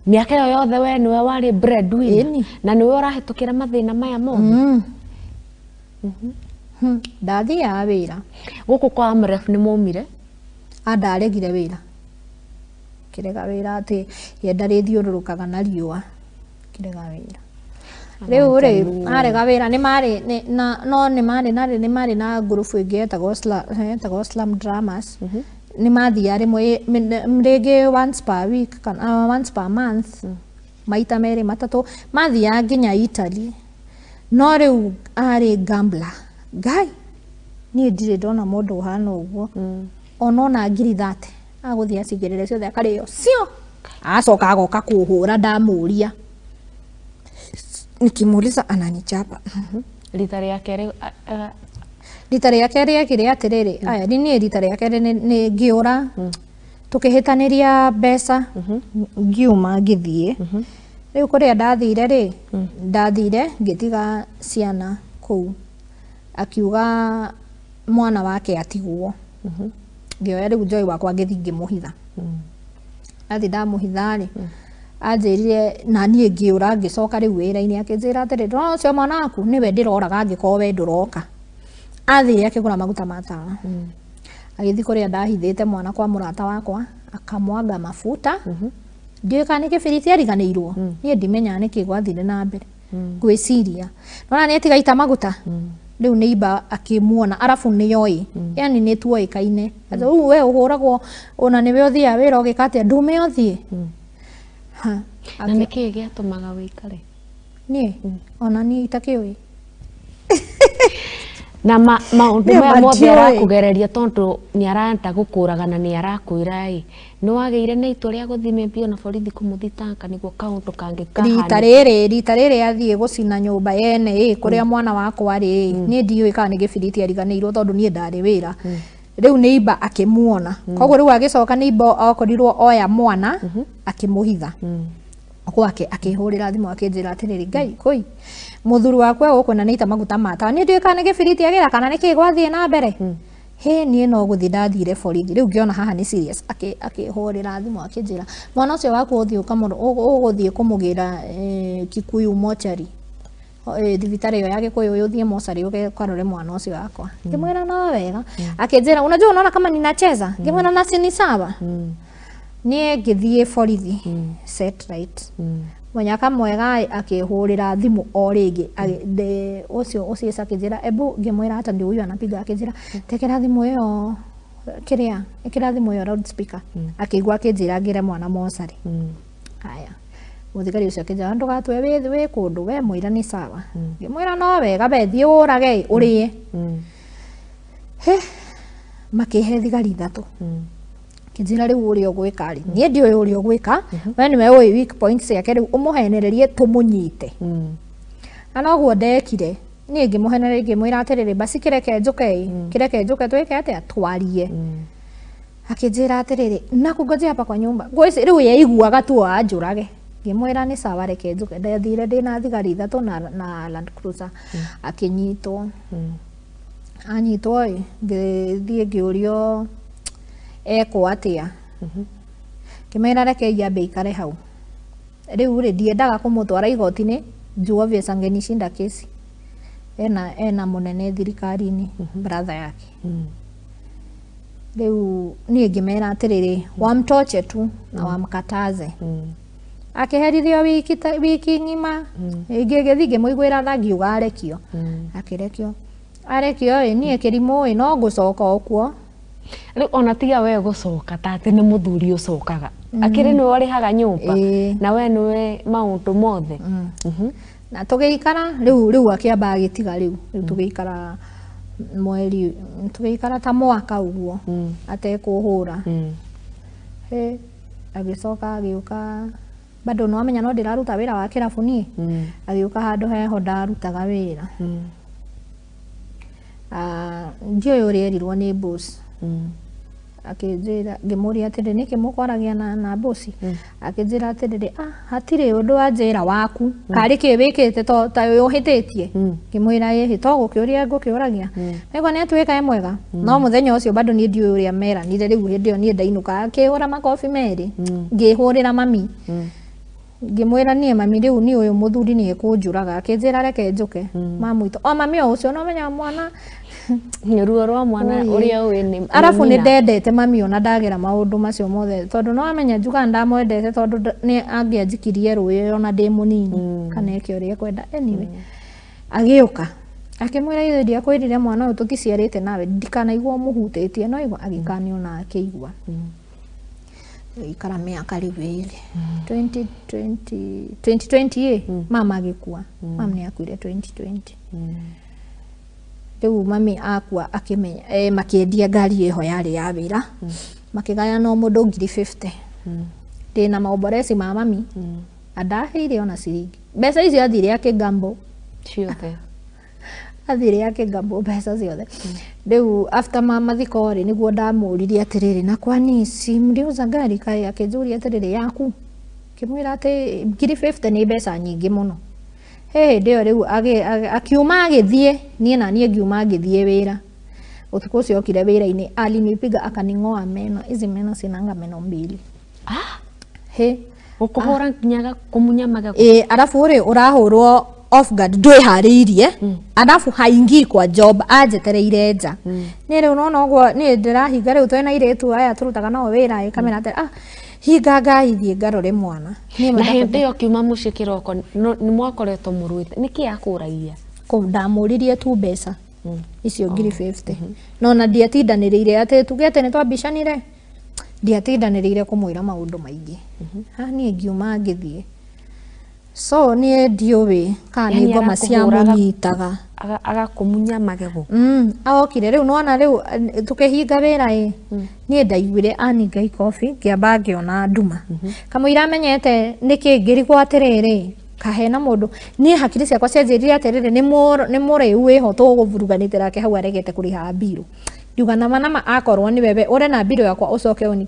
Mĩaka ĩyo yothe we nĩwe warĩ breadwinner? Ĩni. Na nĩwe ũrahĩtũkĩra mathĩna maya mothe? Ndathiaga wĩra. Gũkũ kwa Amref nĩ maumire? Andaregire wĩra, kĩrega wĩra atĩ ye ndarĩthiũrũrũkaga na riũa, kĩrega wĩra. Rĩu rĩ, arega wĩra nĩ marĩ na no nĩ marĩ na nĩ marĩ na ngurubu ĩngĩ yetagwo Slam Dramas, nĩ mathiaga rĩmwe rĩngĩ once per week kana once per month, maita merĩ matatũ, mathiaga nginya Italy. No rĩu arĩ gambler. Ngai, niĩ ndirĩ ndona mũndũ ũhana ũguo. Ona ngiri 30 agũthiĩ acigĩrĩre ciothe, akarĩo cio, acoka agoka kũhũra. Ndamũria, nikimuuliza ananichapa. Rita rĩa kerĩ Rita rĩa kerĩ ekire atĩrĩrĩ, aya niĩ rita rĩa kerĩ nĩ ngĩũra, tũkĩhĩtanĩria mbeca, ngiuma ngĩthiĩ. Rĩu kũrĩa ndathire rĩ, ndathire ngĩtiga ciana kũu, akiuga mwana wake atigwo. Ngĩoya rĩu Joy wakwa ngĩthiĩ ngĩmũhitha. Athiĩ ndamũhitha rĩ, Anjĩrire na niĩ ngĩũra ngĩcoka rĩu wĩra-inĩ akĩnjĩra atĩrĩ ndĩrona ũcio mwana waku nĩwe ndĩroraga angĩkorwo we ndũroka. Athire akĩgũra maguta ma tawa. Agĩthiĩ kũrĩa ndahithĩte mwana kwa mũrata wakwa akamwaga mafuta. Ndiũĩ kana nĩ kĩbiriti ariganĩirwo. Niĩ ndimenyaga nĩkĩ gwathire na mbere. Ngwĩciria. Nona nĩ atigaita maguta. Rĩu neighbor akĩmuona arabu nĩoĩ. Yani nĩ tuoĩkaine. Rĩu we ũhũragwo ona nĩwe ũthiaga wĩra ũgĩka atĩa ndume ũthiĩ. Ha. Na nĩkĩĩ gĩatũmaga wĩikare? Niĩ ona niĩ itakĩũĩ. Na maũndũ maya mothe arakũgereria tondũ nĩ arenda gũkũraga na nĩ arakwĩra ĩ nĩ wagĩire na itua rĩa gũthiĩ maybe ona borithi kũmũthitanga nĩguo kaũndũ kangĩ kahana. Rita rĩrĩ athiĩ gũcina nyũmba yene ĩ kũrĩa mwana wakwa rĩ niĩ ndiũĩ kana nĩ gĩbiriti ariganĩirwo tondũ niĩ ndarĩ wĩra. Rĩu neighbor akĩmuona. Koguo rĩu agĩcoka neighbor akorirwo oya mwana akĩmũhitha. Gwake akĩhũrĩra thimũ akĩnjĩra atĩrĩrĩ Ngai kũi mũthuri wakwa gũkũ na nĩita maguta ma tawa niĩ ndiũĩ kana nĩ gĩbiriti agĩra kana nĩkĩĩ gwathiĩ na mbere. Hĩ niĩ no gũthiĩ ndathire borithi rĩu ngĩona haha nĩ serious akĩhũrĩra thimũ akĩnjĩra mwana ũcio waku ũthiĩ ũgũthiĩ kũmũgĩra Kikuyu mochari thibitarĩ ĩyo ya Gĩkũyũ ũthiĩ mochari ũkarore mwana ũcio wakwa. Ngĩmwĩra no wega. Akĩnjĩra unajua unaona kama ninacheza. Ngĩmwĩra na si ni sawa. Niĩ ngĩthiĩ borithi set right. Mũnyaka mwega akĩhũrĩra thimũ o rĩngĩ ũcio ũcio akĩnjĩra ebu ngĩmwĩra hata ndio huyu anapiga akĩnjĩra tekera thimũ ĩyo kĩrĩa ĩkĩra thimũ ĩyo loudspeaker. Akĩigua akĩnjĩra ngĩre mwana mocarĩ. Haya mũthigari ũcio akĩnjĩra ndũgatue wĩ kũndũ we mwĩra nĩ sawa. Ngĩmwĩra no wega we thiĩ ũrage ũrĩe. He makĩhe thigari ithatũ. Kĩnjĩra rĩu ũrĩa ũgwĩka rĩ niĩ ndiũĩ ũrĩa ũgwĩka we nĩwe ũĩ weak points ciake rĩu ũmũhenererie tũmũnyite. Na noguo ndekire niĩ ngĩmũhenereria ngĩmwĩra atĩrĩrĩ basi kĩreke njũke kĩreke njũke twĩke atĩa twarie. Akĩnjĩra atĩrĩrĩ nakungojea hapa kwa nyumba rĩu yeiguaga tu anjũrage. Ngĩmwĩra nĩ sawa reke njũke. Ndathire ndĩna thigari ithatũ na Land Cruiser. Akĩnyitwo. Anyitwo ĩ ngĩthiĩ ngĩũrio ekwo atĩa. Ngĩmwĩra reke nyambe ikare hau. Rĩu rĩ ndiendaga kũmũtwara igoti-inĩ juu obvious angenishinda kesi. Ena mũnene thirikari-inĩ brother yake. Rĩu niĩ ngĩmera atĩrĩrĩ wamtoche tu na wamkataze. Akĩherithio wiki ng'ima. Ngĩgĩthiĩ ngĩmũiguĩra tha ngiuga arekio. Akĩrekio. Arekio ĩ niĩ kĩrimũ ĩ no ngũcoka o kuo. Rĩu ona tiga we gũcoka ta atĩ nĩ mũthuri ũcokaga. Akĩrĩ nĩwe ũrĩhaga nyũmba na we nĩwe maũndũ mothe. Na tũgĩikara rĩu akĩamba agĩtiga rĩu tũgĩikara mweri tũgĩikara ta mwaka ũguo atekũhũra. He agĩcoka agĩũka bado no amenya no ndĩraruta wĩra wa kĩrabu niĩ. Agĩũka handũ heho ndarutaga wĩra. Ndiũĩ ũrĩa erirwo nĩ boss. Akĩnjĩra ngĩmũria atĩrĩ nĩkĩ mũkwaragia na boss. Akĩnjĩra atĩrĩrĩ hatirĩ ũndũ wanjĩra waku karĩ kĩ wĩkĩte ta ũhĩtĩtie. Ngĩmwĩra ĩhĩ to gũkĩũria ngũkĩũragia. Naigua nĩ atuĩka e mwega. No mũthenya ũcio bado niĩ ndiũĩ ũrĩa meranire rĩu hĩndĩ ĩyo niĩ ndainũka akĩhũra makobi merĩ. Ngĩhũrĩra mami. Ngĩmwĩra niĩ mami rĩu niĩ ũyũ mũthuri nĩ ekũnjũraga. Akĩnjĩra reke njũke. Mamwitũ o mami o ũcio no menya mwana ruo rwa mwana ũrĩa ũĩ nĩ arabu nĩ ndendete mami ona ndagera maũndũ macio mothe tondũ no amenya njuga ndamwendete tondũ nĩ angĩanjikirie rũĩ ona ndĩ mũnini kana eke ũrĩa ekwenda. Anyway agĩũka akĩmwĩra ithe ndiakwĩrire mwana ũyũ tũticiarĩte nawe ndikanaigua mũhutĩtie no igua agĩkanio na akĩigua. Ikara mĩaka rĩu ĩrĩ 2020 mama agĩkua. Mama nĩ akuire 2020. Rĩu mami akua akĩmenya makĩendia ngari ĩho yarĩ ya wĩra. Makĩgayana o mũndũ 50,000. Ndĩna maomboreci ma mami. Andaheire ona ciringi. Mbeca icio athire akĩgambo. Ciothe. Athire akĩgambo mbeca ciothe. Rĩu after mathiko rĩ nĩguo ndamũririe atĩrĩrĩ na kwani si mliuza ngari kaĩ akĩnjũria atĩrĩrĩ yaku. Ngĩmwĩra atĩ 50,000 nĩ mbeca nyingĩ mũno. He hĩndĩ ĩyo rĩu akiuma agĩthiĩ niĩ na niĩ ngiuma ngĩthiĩ wĩra. Ũtukũ ũcio okire wĩra-inĩ alinipiga akaning'oa meno. Hizi meno sinanga meno mbili. He Gũkũhũra nginya kũmunya magego. Ĩ, arabu rĩ ũrahũrwo off guard, ndwĩharĩirie, arabu haingii kwa job, anjetereire nja. Niĩ rĩu nona ũguo niĩ ndĩrahinga, rĩu twĩna airĩtu aya tũrutaga nao wĩra, ĩ kamera atĩ hinga ngai thiĩ ngarore mwana. Niĩ Na hĩndĩ ĩyo kiuma mũciĩ kĩroko nĩ mwakoretwo mũrũĩte, nĩkĩ akũragia? Ndamũririe tu mbeca icio ngiri 50, no na ndiatindanĩrĩire atĩ tuge atĩ nĩ twambicanire, ndiatindanĩrĩire kũmwĩra maũndũ maingĩ. Ha niĩ ngiuma ngĩthiĩ. So niĩ ndiũĩ kana nĩ Yani ngoma ciamũnyitaga. Agakũmunya magego. Aokire rĩu nona rĩu tũkĩhinga wĩra ĩ, niĩ ndaiguire aninga ikobi, ngĩamba ngĩona nduma. Kamũira amenyete nĩkĩ ngĩrigwo atĩrĩrĩ, kahena mũndũ, niĩ hakiri ciakwa cianjĩrire atĩrĩrĩ, nĩ mũrĩu wĩho tũgũvuruganĩte nake hau aregete kũrĩha mbirũ. Ngiuga nama nama akorwo nĩwe we ũre na mbirũ yakwa ũcoke ũni.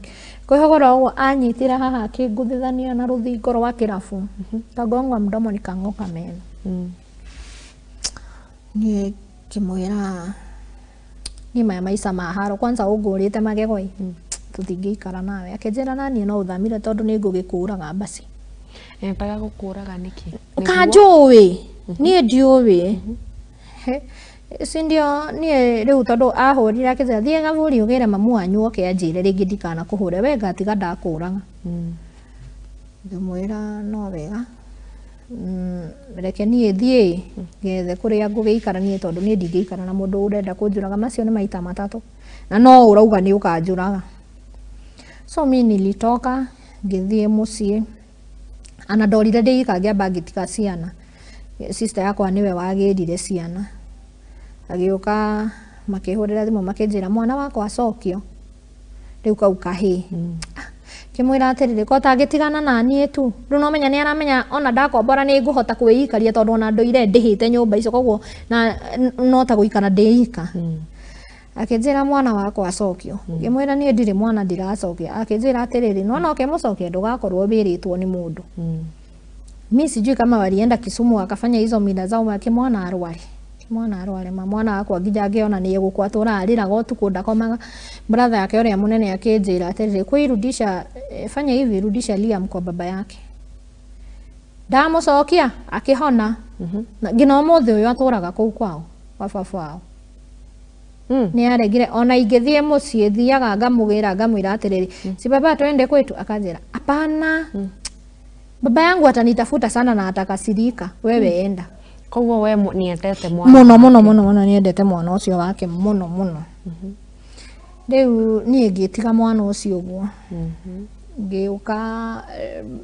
Kwĩhogora ũguo anyitĩra haha akĩngũthithania na rũthingo rwa kĩrabu. Kagongwa mdomo nikang'oka meno. Niĩ ngĩmwĩra niĩ maya maica ma haro, kwanza ũngũrĩte magego ĩ, tũtingĩikara nawe. Akĩnjĩra na niĩ no ũthamire tondũ nĩ ngũgĩkũraga mbaci. Endaga gũkũraga nĩkĩ? Kanjũĩ niĩ ndiũĩ. Si ndio niĩ rĩu tondũ ahũrire akĩnjĩra thiĩ gaburi ũgĩre mamu wanyu oke anjĩre rĩngĩ ndikanakũhũre, we ngatiga ndakũraga. Ngĩmwĩra no wega, reke niĩ thiĩ ngethe kũrĩa ngũgĩikara niĩ tondũ niĩ ndingĩikara na mũndũ ũrenda kũnjũraga, macio nĩ maita matatũ na no ũrauga nĩ ũkanjũraga. So mi nilitoka ngĩthiĩ mũciĩ, ana ndorire ndĩ ika ngĩamba ngĩtiga ciana. Sister yakwa nĩwe wagĩrire ciana, agĩũka makĩhũrĩra thimũ makĩnjĩra mwana wakwa acokio rĩu kau kahĩĩ. Ngĩmwĩra atĩrĩrĩ, ko tangĩtigana na niĩ tu, rĩu no menya nĩ aramenya ona ndakombora nĩ ngũhota kwĩikaria tondũ ona ndũire ndĩhĩte nyũmba icio, koguo na no ta gũikara ndĩ ika. Akĩnjĩra mwana wakwa acokio, ngĩmwĩra niĩ ndirĩ mwana ndiracokia. Akĩnjĩra atĩrĩrĩ, nona ũkĩmũcokia ndũgakorwo wĩrĩtwo nĩ mũndũ. Mi sijui kama walienda Kisumu wakafanya hizo mila zao, makimwana arware, mwana arware ma mwana wakwa nginya ngĩona nĩ egũkua atũraga arĩraga ũtukũ ndakomaga. Brother yake ũrĩa mũnene akĩnjĩra atĩrĩrĩ, kwĩrudisha, fanya hivi, rudisha Liam kwa baba yake. Ndamũcokia akĩhona, na nginya ũmũthĩ ũyũ atũraga kũu kwao kwa baba wao. Nĩ aregire ona ingĩthiĩ mũciĩ thiaga ngamũgĩra ngamwĩra atĩrĩrĩ, si baba twende kwetu, akanjĩra hapana, baba yangu atanitafuta sana na atakasirika, wewe enda. Koguo we nĩendete mwana Mũno mũno mũno mũno, nĩendete mwana ũcio wake mũno mũno. Rĩu niĩ ngĩtiga mwana ũcio ũguo, ngĩũka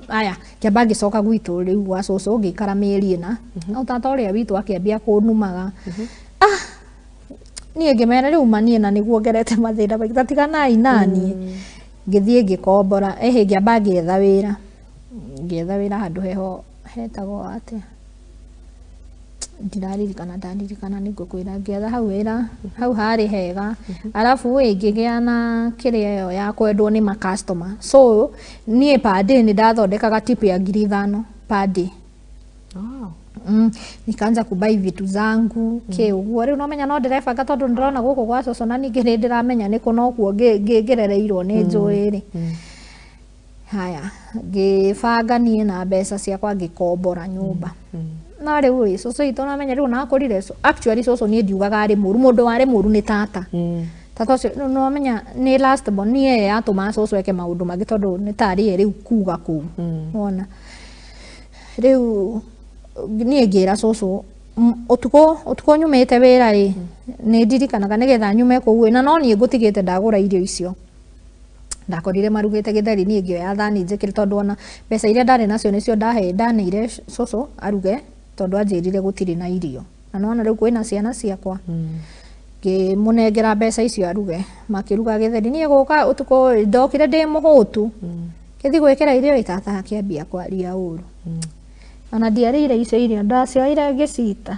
aya kĩamba ngĩcoka gwitũ rĩu gwa cũcũ, ngĩikara mĩeri 4. No tata ũrĩa witũ akĩambia kũnumaga. Niĩ ngĩmera rĩu ma niĩ na nĩguo ngerete mathĩna maingĩ, ta tiganai naniĩ. Ngĩthiĩ ngĩkombora, ĩhĩ ngĩamba ngĩetha wĩra, ngĩetha wĩra handũ heho hetagwo atĩa ndiraririkana, ndaririkana nĩ ngũkwĩra. Ngĩetha hau wĩra hau harĩ hega, arabu ĩ ngĩgĩa na kĩrĩa ĩyo ya kwendwo nĩ ma customer. So niĩ per day nĩ ndathondekaga tip ya 5,000 per day. Nikaanza kubai vitu zangu kĩ ũguo. Rĩu nomenya no ndĩrebanga tondũ ndĩrona gũkũ gwa cũcũ, na ningĩ nĩ ndĩramenya nĩkũ nokuo ngĩrereirwo nĩ njũĩ rĩ. Haya, ngĩbanga niĩ na mbeca ciakwa ngĩkombora nyũmba. Na rĩu ĩ cũcũ witũ namenya rĩu nakũrire, actually cũcũ niĩ ndiugaga arĩ mũru, mũndũ warĩ mũru nĩ tata. Tata ũcio rĩu nomenya nĩ last born, niĩ ye yatũmaga cũcũ eke maũndũ mangĩ tondũ nĩ tarĩ ye rĩu kuga kũu. Wona rĩu niĩ ngĩra cũcũ ũtukũ ũtukũ nyumĩte wĩra ĩ, nĩ ndirikanaga nĩgetha nyume kũu ĩ, na no niĩ ngũtigĩte ndagũra irio icio ndakorire marugĩte gĩtheri, niĩ ngĩoya thani njĩkĩre tondũ ona mbeca iria ndarĩ nacio nĩcio ndahe ndaneire cũcũ aruge tondũ anjĩrire gũtirĩ na irio, na nona rĩu kwĩna ciana ciakwa. Ngĩmũnengera mbeca icio aruge, makĩruga gĩtheri. Niĩ gũka ũtukũ ndokire ndĩ mũhũtu, ngĩthiĩ gwĩkĩra irio ĩ, tata akĩambia kwaria ũru. Ona ndiarĩire icio irio, ndacioire ngĩcita.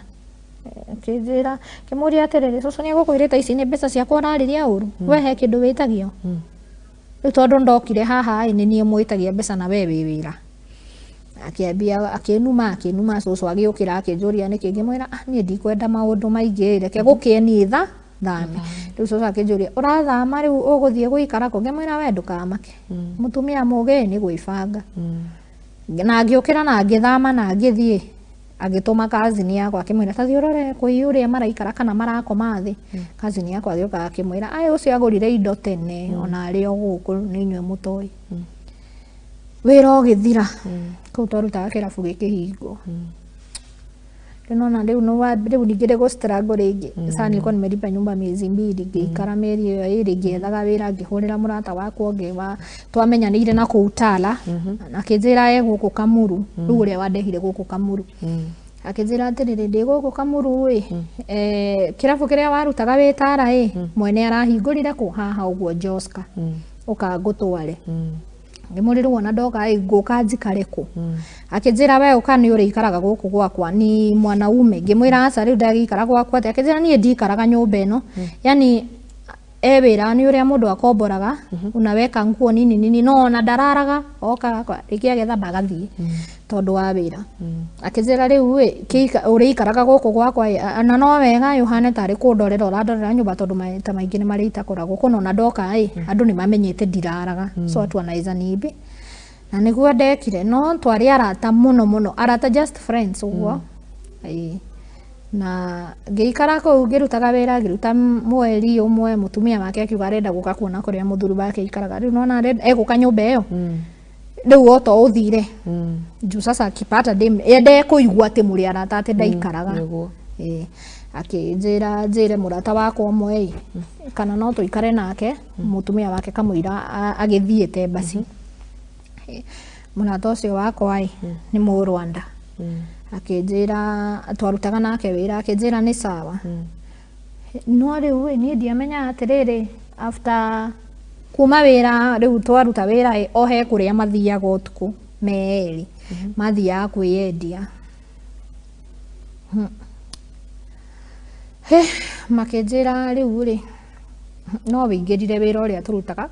Akĩnjĩra, ngĩmũria atĩrĩrĩ, cũcũ nĩ egũkwĩrĩte ici nĩ mbeca ciakwa ũrarĩria ũru, we he kĩndũ wĩtagio? Rĩu tondũ ndokire haha ĩ, nĩ niĩ mwĩtagia mbeca na we wĩ wĩra. Akĩambia akĩnuma akĩnuma, cũcũ agĩũkĩra akĩnjũria nĩkĩ, ngĩmwĩra ah, niĩ ndikwenda maũndũ maingĩ, reke gũkĩe niĩ thame. Rĩu cũcũ akĩnjũria ũrathama rĩu ũgũthiĩ gũikara kũ? Ngĩmwĩra we ndũkamake, mũtumia mũgĩ nĩ gwĩbanga. Na ngĩũkĩra na ngĩthama na ngĩthiĩ. Agĩtũma cousin yakwa akĩmwĩra ta thiĩ ũrore kwĩ ũrĩa maraikara kana marakoma thĩ. Cousin yakwa agĩũka akĩmwĩra aya ũcio agũrire indo tene ona arĩ o gũkũ nĩ inyuĩ mũtoĩ. Wĩra ũgĩthira kũu twarutaga kĩrabu gĩkĩhingwo. Rĩu nona rĩu rĩu ningĩ nĩ gũ-struggle rĩngĩ. Sasa nilikuwa nimelipa nyumba miezi mbili, ngĩikara mĩeri ĩyo ĩrĩ ngĩethaga wĩra, ngĩhũrĩra mũrata wakwa ũngĩ wa twamenyanĩire na kũu Tala, akĩnjĩra e gũkũ Kamuru, rĩu ũrĩa wandehire gũkũ Kamuru. Akĩnjĩra atĩrĩrĩ, ndĩ gũkũ Kamuru ĩ, kĩrabu kĩrĩa warutaga wĩ Tala ĩ, mwene arahingũrire kũ haha ũguo Joska, ũka ngũtware. Ngĩmũria rĩu ona ndoka ĩ ngũka njikare kũ? Akĩnjĩra we ũka nĩ ũrĩikaraga gũkũ gwakwa ni mwanaume. Ngĩmwĩra aca rĩu ndagĩikara gwaku atĩa? Akĩnjĩra niĩ ndikaraga nyũmba ĩno. Yani e wĩra nĩ ũrĩa mũndũ akomboraga, unaweka nguo nini nini no ona ndararaga okaga rĩngĩ agethamba agathiĩ tondũ wa wĩra. Akĩnjĩra rĩu ĩ ũrĩikaraga gũkũ gwakwa ĩ, na no wega ĩ ũhane tarĩ kũndorera ũrandorera nyũmba tondũ maita maingĩ nĩ marĩa itakoragwo kũna ona ndoka ĩ andũ nĩ mamenyete ndiraraga, so watu wanaweza niibi. Na nĩguo ndekire, no twarĩ arata mũno mũno, arata just friends ũguo. Ĩĩ. Na ngĩikara kũu ngĩrutaga wĩra, ngĩruta mweri ũmwe, mũtumia wake akiuga arenda gũka kuona kũrĩa mũthuri wake aikaraga. Rĩu nona egũka nyũmba ĩyo. Rĩu o to ũthire. Juu sasa akipata dem ndekũigua atĩ mũrĩ arata atĩ ndaikaraga. Ĩĩ. Akĩnjĩra njĩre mũrata wakwa ũmwe ĩ, kana no tũikare nake, mũtumia wake kamũira agĩthiĩte embassy. Mũrata ũcio wakwa ĩ nĩ Mũrwanda. Akĩnjĩra twarutaga nake wĩra, akĩnjĩra nĩ sawa. No rĩu ĩ niĩ ndiamenyaga atĩrĩrĩ, after kuma wĩra rĩu twaruta wĩra ĩ, o he kũrĩa mathiaga ũtukũ me erĩ, mathiaga kwĩyendia. Makĩnjĩra rĩu rĩ no wĩingĩrire wĩra ũrĩa tũrutaga,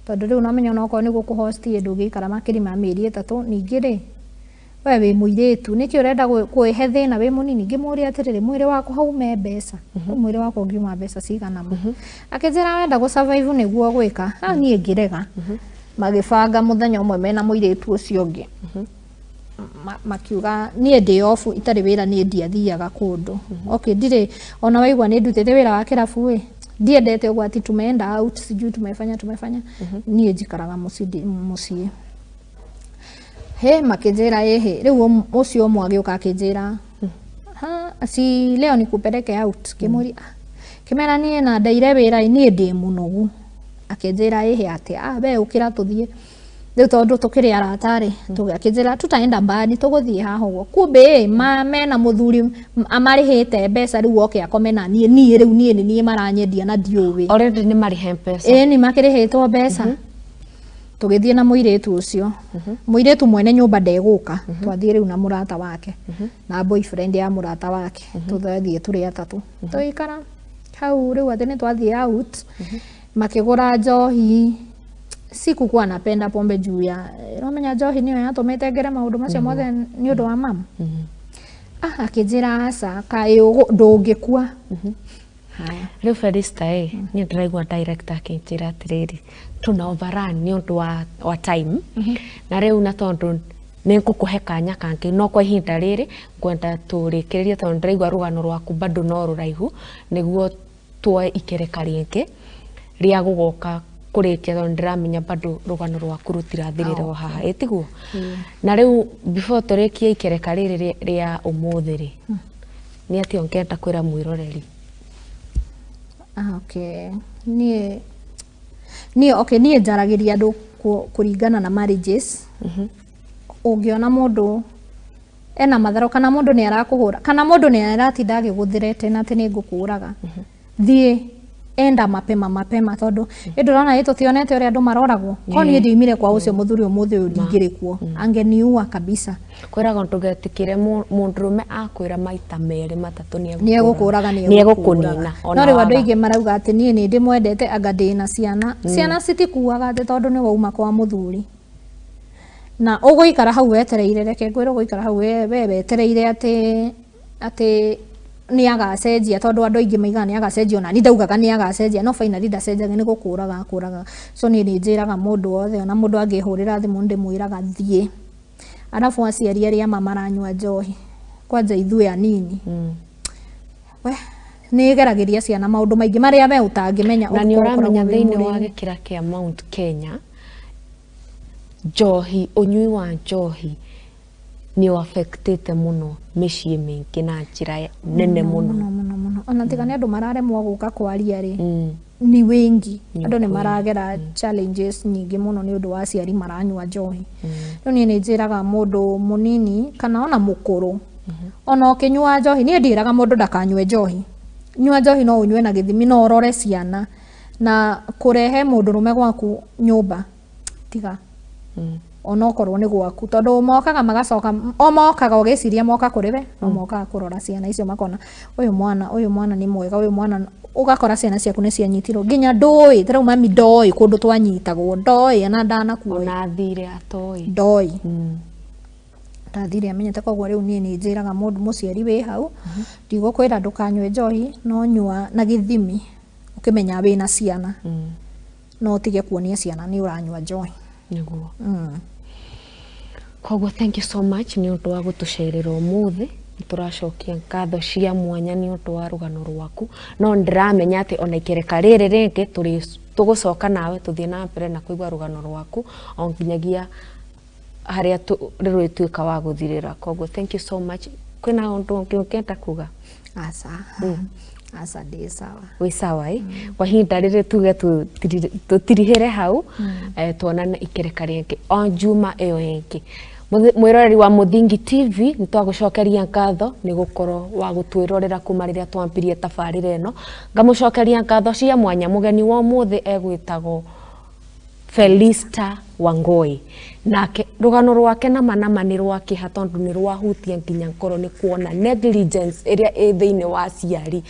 tondũ rĩu nomenya onokorwo nĩ gũkũ host ĩ ndũngĩikara makĩria ma mĩeri 3. Ningĩ rĩ we wĩ mũirĩtu nĩkĩ ũrenda kwĩhe thĩna wĩ mũnini? Ngĩmũria atĩrĩrĩ, mwĩrĩ waku haume mbeca, mwĩrĩ wakwa ũngiuma mbeca cigana ma? Akĩnjĩra wenda gũ survive nĩguo gwĩka. Niĩ ngĩrega. Magĩbanga mũthenya ũmwe mena mũirĩtu ũcio ũngĩ, makiuga niĩ ndĩ off itarĩ wĩra, niĩ ndiathiaga kũndũ. Okay, ndirĩ ona waigua nĩ ndutĩte wĩra wa kĩrabu ĩ, ndiendete ũguo ati tumeenda out sijui tumefanya tumefanya, niĩ njikaraga mũciĩ. He makĩnjĩra ĩhĩ, rĩu ũcio ũmwe agĩũka akĩnjĩra si leo nikupeleke out. Ngĩmũria kĩmera niĩ na ndaire wĩra niĩ ndĩ mũnogu. Akĩnjĩra ĩhĩ atĩ we ũkĩra tũthiĩ. Rĩu tondũ tũkĩrĩ arata rĩ, akĩnjĩra tutaenda mbali tũgũthiĩ haha ũguo. Kumbe ĩ mena mũthuri amarĩhĩte mbeca rĩu oke akome na niĩ, niĩ rĩu niĩ nĩ niĩ maranyendia na ndiũĩ. Already nĩ marĩhe mbeca. Ĩĩ nĩ makĩrĩhĩtwo mbeca. Tũgĩthiĩ na mũirĩtu ũcio. Mũirĩtu mwene nyũmba ndegũka, twathiĩ rĩu na mũrata wake na boyfriend ya mũrata wake, tũthiĩ tũrĩ atatũ. Tũgĩikara hau rĩu atĩ nĩ twathiĩ out, makĩgũra njohi. Sikukuwa napenda pombe juu ya nomenya njohi nĩyo yatũmĩte ngere maũndũ macio mothe nĩ ũndũ wa mama. Akĩnjĩra aca kaĩ ndũngĩkua. Rĩu Felista ĩ, niĩ ndĩraigua director akĩnjĩra atĩrĩrĩ, tuna overrun nĩ ũndũ wa time. Na rĩu na tondũ nĩ ngũkũhe kanya kangĩ, no kwa ihinda rĩrĩ ngwenda tũrĩkĩrĩrie tondũ ndĩraigua rũgano rwaku bado no rũraihu, nĩguo tuoe ikereka rĩngĩ rĩa gũgoka kũrĩkia tondũ ndĩramenya bado rũgano rwaku rũtirathirĩra o haha, ĩ tiguo? Na rĩu before tũrĩkie ikereka rĩrĩ rĩa ũmũthĩ rĩ, nĩ atĩa ũngĩenda kwĩra mwĩroreri? Okay. Niĩ okay, niĩ njaragĩria andũ kũringana na marriages. Ũngĩona mũndũ ena matharo kana mũndũ nĩ arakũhũra kana mũndũ nĩ aratinda agĩgũthirete na atĩ nĩ ngũkũraga, thiĩ enda mapema mapema tondũ ĩ ndũrona ĩ tũtionete ũrĩa andũ maroragwo. Ko niĩ ndioimire kwa ũcio mũthuri ũmũthĩ ũyũ ndingĩrĩ kuo, angeniua kabisa. Kwĩragwo ndũgetĩkĩre mũndũrũme akwĩra maita merĩ matatũ nĩ egũkũraga, nĩ egũkũnina. No rĩu andũ aingĩ marauga atĩ niĩ nĩ ndĩmwendete anga ndĩna ciana. Ciana citikuaga atĩ tondũ nĩ wauma kwa mũthuri. Na ũgũikara hau wetereire, reke ngwĩre ũgũikara hau we wetereire atĩ nĩ agacenjia, tondũ andũ aingĩ maigaga nĩ agacenjia, ona niĩ ndaugaga nĩ agacenjia, no finally ndacenjagia, nĩ gũkũraga akũraga. So niĩ nĩ njĩraga mũndũ wothe, ona mũndũ angĩhũrĩra thimũ ndĩmwĩraga thiĩ. Arabu aciari arĩa ma maranyua njohi kwanja ithuĩ anini we nĩ ĩgeragĩria ciana maũndũ maingĩ marĩa we ũtangĩmenya. Na nĩ ũramenya thĩinĩ wa gĩkĩra kĩa Mount Kenya njohi, ũnyui wa njohi nĩ ũaffectĩte mũno mĩciĩ mĩingĩ na njĩra nene mũno mũno mũno. Ona tiga nĩ andũ mararemwo gũka kwaria rĩ, ni wengi andũ nĩ maragera challenges nyingĩ mũno nĩ ũndũ wa aciari maranyua njohi. Rĩu niĩ nĩ njĩraga mũndũ mũnini kana ona mũkũrũ, ona ũkĩnyua njohi, niĩ ndĩraga mũndũ ndakanyue njohi. Nyua njohi no ũnyue na gĩthimi, no ũrore ciana na kũrehe mũndũrũme gwaku nyũmba tiga onokorwo nĩ gwaku, tondũ mokaga magacoka o mokaga ũgĩciria moka kũrĩ we, no mokaga kũrora ciana icio makona ũyũ mwana nĩ mwega, ũyũ mwana, ũgakora ciana ciaku nĩ cianyitirwo nginya ndũĩ ta rĩu mami ndoĩ kũndũ twanyitagwo, ndoĩ ona ndanakuoĩ, ona athire atoĩ, ndoĩ ndathire amenyete. Koguo rĩu niĩ nĩ njĩraga mũndũ mũciari wĩ hau, ndigũkwĩra ndũkanyue njohi, no nyua na gĩthimi ũkĩmenya wĩna ciana, no ũtige kuonia ciana nĩ ũranyua njohi. Nĩguo. Koguo thank you so much nĩ ũndũ wa gũtũcerera ũmũthĩ. Nĩtũracokia ngatho cia mwanya nĩ ũndũ wa rũgano rwaku, no ndĩramenya atĩ ona ikereka rĩrĩ rĩngĩ tũgũcoka nawe tũthiĩ na mbere na kũigua rũgano rwaku o nginyagia harĩa rĩrĩtuĩka wa gũthirĩra. Koguo thank you so much. Kwĩna ũndũ ũngĩ ũngĩenda kuga? Aca, aca, ndĩ sawa. Wĩ sawa ĩ? Kwa ihinda rĩrĩ tuge tũtirihĩre hau, tuonane ikereka rĩngĩ o njuma ĩyo ĩngĩ. Mwĩroreri wa Mũthingi TV, nĩ twagũcokeria ngatho nĩ gũkorwo wa gũtwĩrorera kuma rĩrĩa twambirie tabarĩra ĩno. Ngamũcokeria ngatho cia mwanya mũgeni wa ũmũthĩ egwĩtagwo Felista Wangoi. Nake rũgano rwake nama nama nĩ rwa kĩeha tondũ nĩ rwahutia nginya ngoro nĩ kuona negligence ĩrĩa ĩ thĩinĩ wa aciari.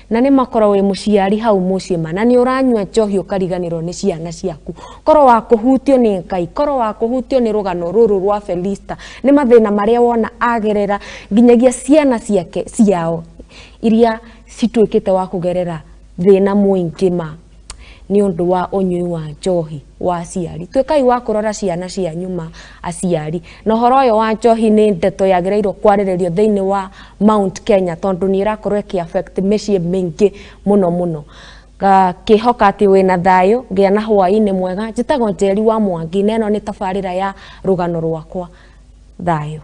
Na nĩ makorwo wĩ mũciari hau mũciĩ ma, na nĩ ũranyua njohi ũkariganĩrwo nĩ ciana ciaku. Korwo wa kũhutio nĩ Ngai, korwo wa kũhutio nĩ rũgano rũrũ rwa Felista, nĩ mathĩna marĩa wona agerera nginyagia ciana ciake ciao iria cituĩkĩte wa kũgerera thĩna mũingĩ ma nĩ ũndũ wa ũnyui wa njohi wa aciari. Tuĩkai wa kũrora ciana cianyu ma aciari. Na ũhoro ũyũ wa njohi nĩ ndeto yagĩrĩirwo kwarĩrĩrio thĩinĩ wa Mount Kenya tondũ nĩ ĩrakorwo ĩkĩ affect mĩciĩ mĩingĩ mũno mũno. Ngakĩhoka atĩ wĩna thayũ, ngĩa na hwaĩ-inĩ mwega. Njĩtagwo Njeri wa Mwangi na ĩno nĩ tabarĩra ya rũgano rwakwa. Thayũ.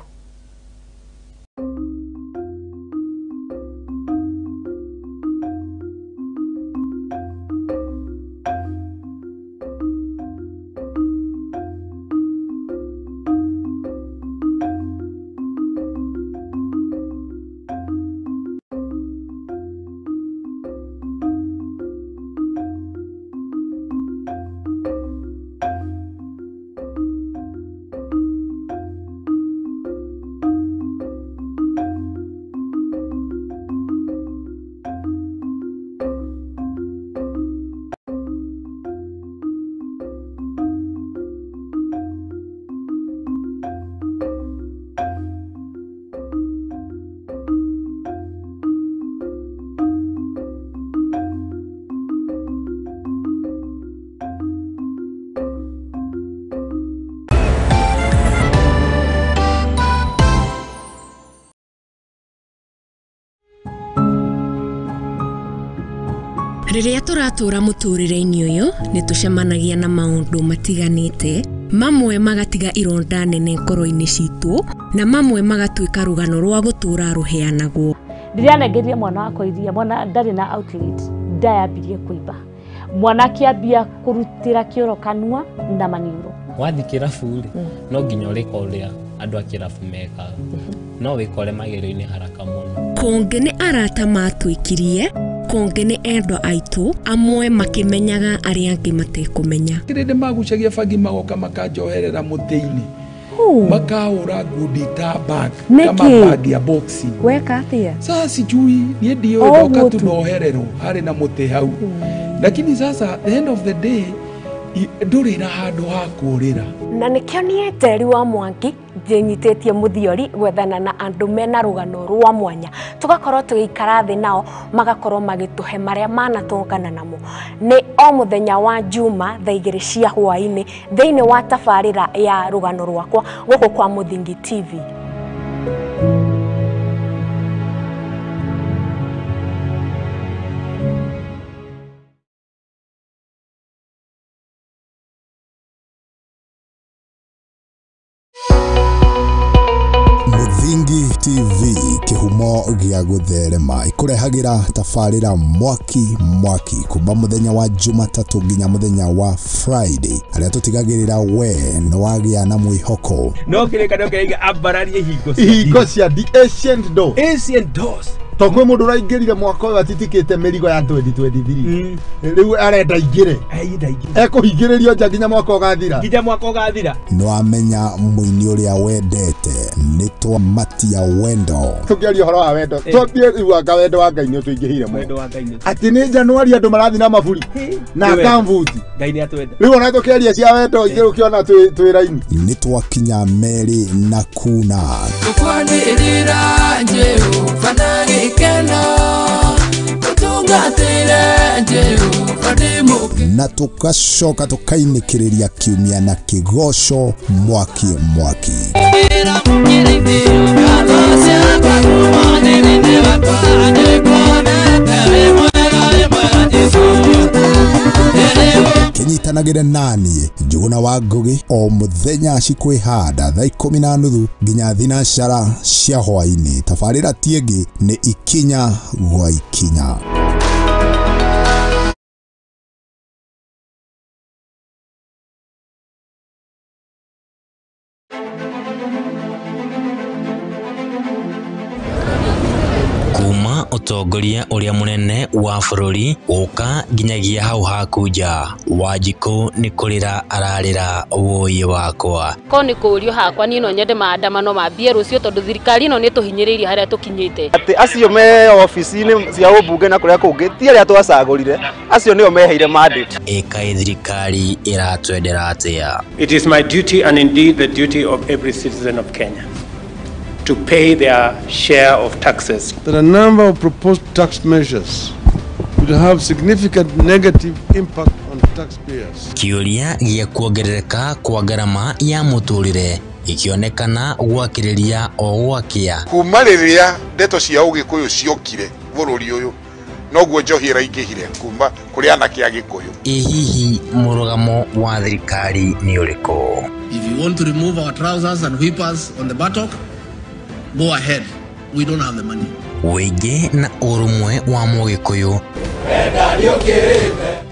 Rĩrĩa tũratũra mũtũrĩre-inĩ ũyũ, nĩ tũcemanagia na maũndũ matiganĩte, mamwe magatiga ironda nene ngoro-inĩ citũ, na mamwe magatuĩka rũgano rwa gũtũra rũheanagwo. Rĩrĩa anengerire mwana wakwa iria, mwana ndarĩ na outlet, ndayambirie kũimba. Mwana akĩambia kũrutĩra kĩoro kanua na maniũrũ. Wathiĩ kĩrabu rĩ, no nginya ũrĩka ũrĩa andũ a kĩrabu mekaga, no wĩkore magerio-inĩ haraka mũno. Kũngĩ nĩ arata matuĩkirie, kũngĩ nĩ endwa aitũ, amwe makĩmenyaga arĩa angĩ matekũmenya. Kĩrĩndĩ magucagia bangi magoka makanjoherera mũtĩ-inĩ, makahũra ngundi ta bag kama bag ya boxing. Weka atĩa? Sasa sijui niĩ ndiũĩ, ndoka tu nohererwo harĩ na mũtĩ hau. Lakini sasa the end of the day ndũrĩ na handũ ha kũũrĩra. Na nĩkĩo niĩ Njeri wa Mwangi Nyitĩtie mũthiori gwethana na andũ mena rũgano rwa mwanya, tũgakorwo tũgĩikara thĩ nao magakorwo magĩtũhe marĩa manatũngana namo. Nĩ o mũthenya wa Juma thaa 2 cia hwaĩ-inĩ thĩinĩ wa tabarĩra ya rũgano rwakwa gũkũ kwa Mũthingi TV. Mũthingi TV kĩhumo gĩa gũtherema ĩkũrehagĩra tabarĩra mwaki mwaki kuma mũthenya wa Jumatatũ nginya mũthenya wa Friday, arĩa tũtigagĩrĩra we nĩ wagĩa na mwĩhoko. No kĩrĩkanĩro kĩraiga ambararie hingo cia the ancient door, ancient doors. To kwĩ mũndũ ũraingĩrire mwaka ũyũ atitikĩte mĩrigo ya 2023, rĩu arenda aingĩre, ekũhingĩrĩrio nja nginya mwaka ũgathira, nginya mwaka ũgathira. Nĩwamenya mũini ũrĩa wendete nĩ twamatia wendo. Tũkĩaria ũhoro wa wendo, twambie rĩu anga wendo wa Ngai nĩ ũtũingĩhĩire mũno, atĩ nĩ Januari andũ marathiĩ na maburi na kambuti. Ngai nĩ atwenda. Rĩu ona tũkĩaria cia wendo ithuĩ ũkĩona twĩ raini. Nĩ twakinya merĩ na kuna tũkwanĩrĩra Jehova na gĩkeno, tũtungatĩre Jehova ndĩ na tukacoka tukainĩkĩrĩria kiumia na kĩgoco mwaki mwaki. Kĩnyitanagĩre naniĩ Njũgũna wa Ngũgĩ o mũthenya cikwĩhanda thaa 10:30 nginya 4:00 cia hwaĩ-inĩ. Tabarĩra ti ĩngĩ nĩ ikinya gwa ikinya. Kuma ũtongoria ũrĩa mũnene wa bũrũri gũka nginyagia hau haku nja, Wanjikũ nĩ kũrĩra ararĩra wũi wakwa. Ko nĩ kũũrio hakwa niĩ no nyende maandamano mambie rũciũ tondũ thirikari ĩno nĩ tũhinyĩrĩirie harĩa tũkinyĩte. Atĩ acio me obici-inĩ cia ũmbunge na kũrĩa kũngĩ ti arĩa twacagũrire, acio nĩo meheire mandate. Ĩkaĩ thirikari ĩratwendera atĩa? It is my duty and indeed the duty of every citizen of Kenya to pay their share of taxes. That a number of proposed tax measures would have significant negative impact on taxpayers. Kĩũria gĩa kuongerereka kwa ngarama ya mũtũrĩre ikĩonekana gwakĩrĩria o gwakĩa. Kuma rĩrĩa ndeto cia ũgĩkũyũ ciokire bũrũri ũyũ, noguo njohi ĩraingĩhire kuma kũrĩ anake a Gĩkũyũ. Ĩ hihi mũrũgamo wa thirikari nĩ ũrĩkũ? If you want to remove our trousers and whip us on the buttock, go ahead. We don't have the money. Wĩingĩ na ũrũmwe wa mũgĩkũyũ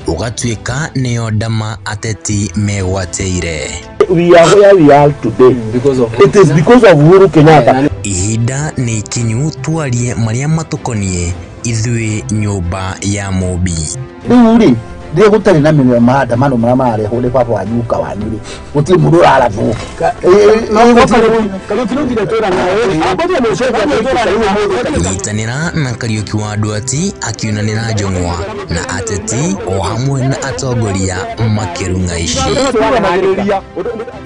ũgatuĩka nĩyo ndama ateti megwatĩire. We are where we are today because of it is because of Uhuru Kenyatta. Ihinda nĩ ikinyu twarie marĩa matũkoniĩ ithuĩ nyũmba ya Mũmbi. Rĩu rĩ rĩrĩa gũtarĩ na maandamano marĩa mararehwo nĩ baba wanyu uka wanyu rĩ, gũtirĩ mũndũ ũrarathwo. Nyitanĩra na Kariũki wa Nduati akiunanĩra njũng'wa na ateti o hamwe na atongoria makĩrung'a ici.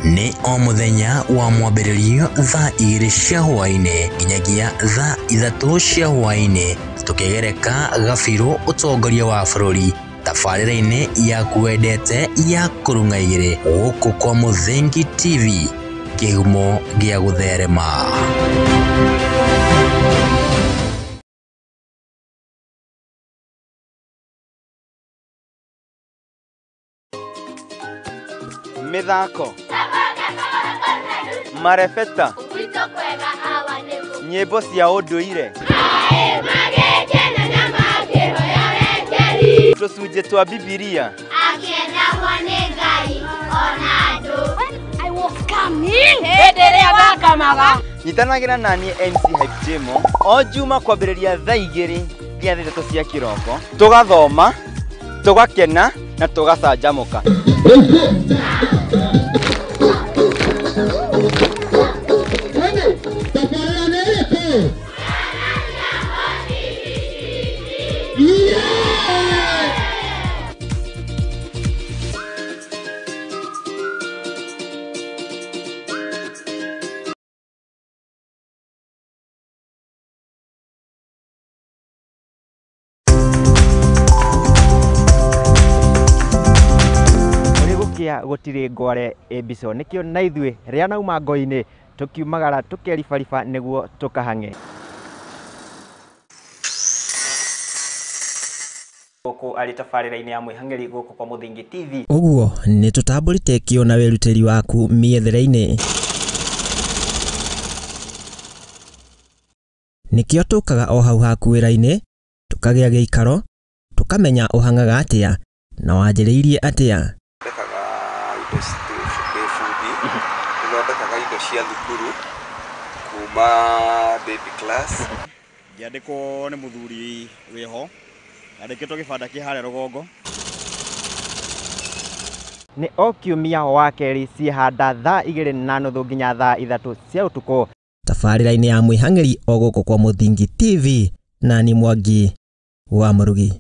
Nĩ o mũthenya wa mwambĩrĩrio thaa 2 cia hwaĩ-inĩ nginyagia thaa 3 cia hwaĩ-inĩ tũkĩgereka gabirũ ũtongoria wa bũrũri tabarĩra-inĩ yaku wendete ya kũrung'a igĩrĩ gũkũ kwa Mũthingi TV kĩhumo gĩa gũtherema. Mĩthako, marebeta, nyĩmbo cia ũndũire, tũcunjĩ twa Bibilia. Nyitanagĩra naniĩ MC Hype Jemo o Juma kwambĩrĩria thaa 2 nginya thaa 3 cia kĩroko, tũgathoma, tũgakena na tũgacanjamũka. Gũgĩkĩa gũtirĩ ngware ĩmbico, nĩkĩo na ithuĩ rĩa nauma ngo-inĩ tũkiumagara tũkeribariba nĩguo tũkahang'e. Gũkũ arĩ tabarĩra-inĩ ya mwĩhang'ĩri gũkũ kwa Mũthingi TV. Ũguo nĩ tũtambũrĩte kĩo na wĩrutĩri waku mĩethere-inĩ. Nĩkĩo tũkaga o hau haku wĩra-inĩ, tũkagĩa gĩikaro, tũkamenya ũhang'aga atĩa na wanjĩrĩirie atĩa. Thondekaga indo ndĩ bundi, nĩthondekaga indo cia thukuru kuma baby class. Ngĩandĩkwo nĩ mũthuri wĩho, andĩkĩtwo gĩbanda kĩ harĩa rũgongo. Nĩ o kiumia wa kerĩ ciĩhanda thaa 2:30 nginya thaa 3 cia ũtukũ. Tabarĩra-inĩ ya mwĩhang'ĩri o gũkũ kwa Mũthingi TV, na ni Mwangi wa Mũrugi.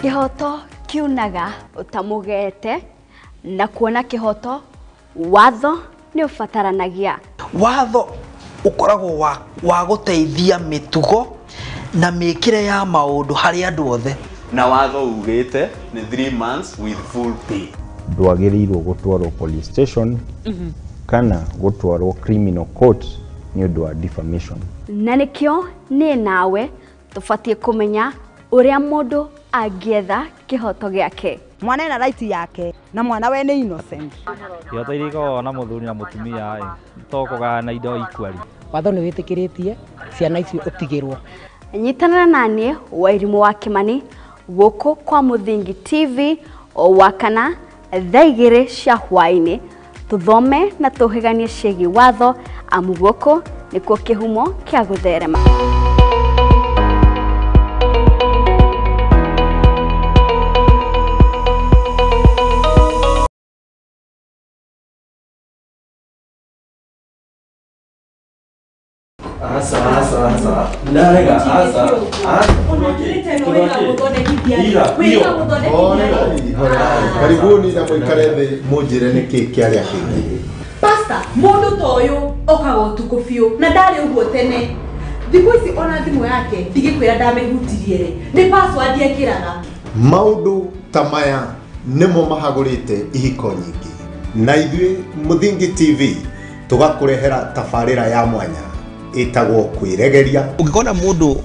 Kĩhoto kiunaga ũtamũgete na kuona kĩhoto watho nĩ ũbataranagia. Watho ũkoragwo wa gũteithia mĩtugo na mĩkĩre ya maũndũ harĩ andũ othe. Na watho ugĩte nĩ 3 months with full pay. Ndwagĩrĩirwo gũtwarwo police station kana gũtwarwo criminal court nĩ ũndũ wa defamation. Na nĩkĩo niĩ nawe tũbatiĩ kũmenya ũrĩa mũndũ angĩetha kĩhoto gĩake. Mwana ena right yake na mwana we nĩ innocent. Ihoto iria ikoragwo na mũthuri na mũtumia ĩ to kũgayana indo equally. Watho nĩ wĩtĩkĩrĩtie ciana icio ũtigĩrwo. Nyitanĩra na niĩ Wairimũ wa Kĩmani gũkũ kwa Mũthingi TV o wakana thaa 2 cia hwaĩ-inĩ tũthome na tũhĩganie ciĩgiĩ watho amu gũkũ nĩkuo kĩhumo kĩa gũtherema. Asa, asa, asa. Ndarega, asa. Karibuni na mũikare thĩ mũnjĩre nĩkĩ kĩarĩa kĩngĩ. Pastor, mũndũ ta ũyũ okaga ũtukũ biũ na ndarĩ ũguo tene. Thikũ ici ona thimũ yake ndigĩkwĩra ndamĩhutirie rĩ, nĩ password ekĩraga. Maũndũ ta maya nĩmo mahagũrĩte ihiko nyingĩ. Na ithuĩ Mũthingi TV tũgakũrehera tabarĩra ya mwanya ĩtagwo kwĩregeria. Ũngĩkona mũndũ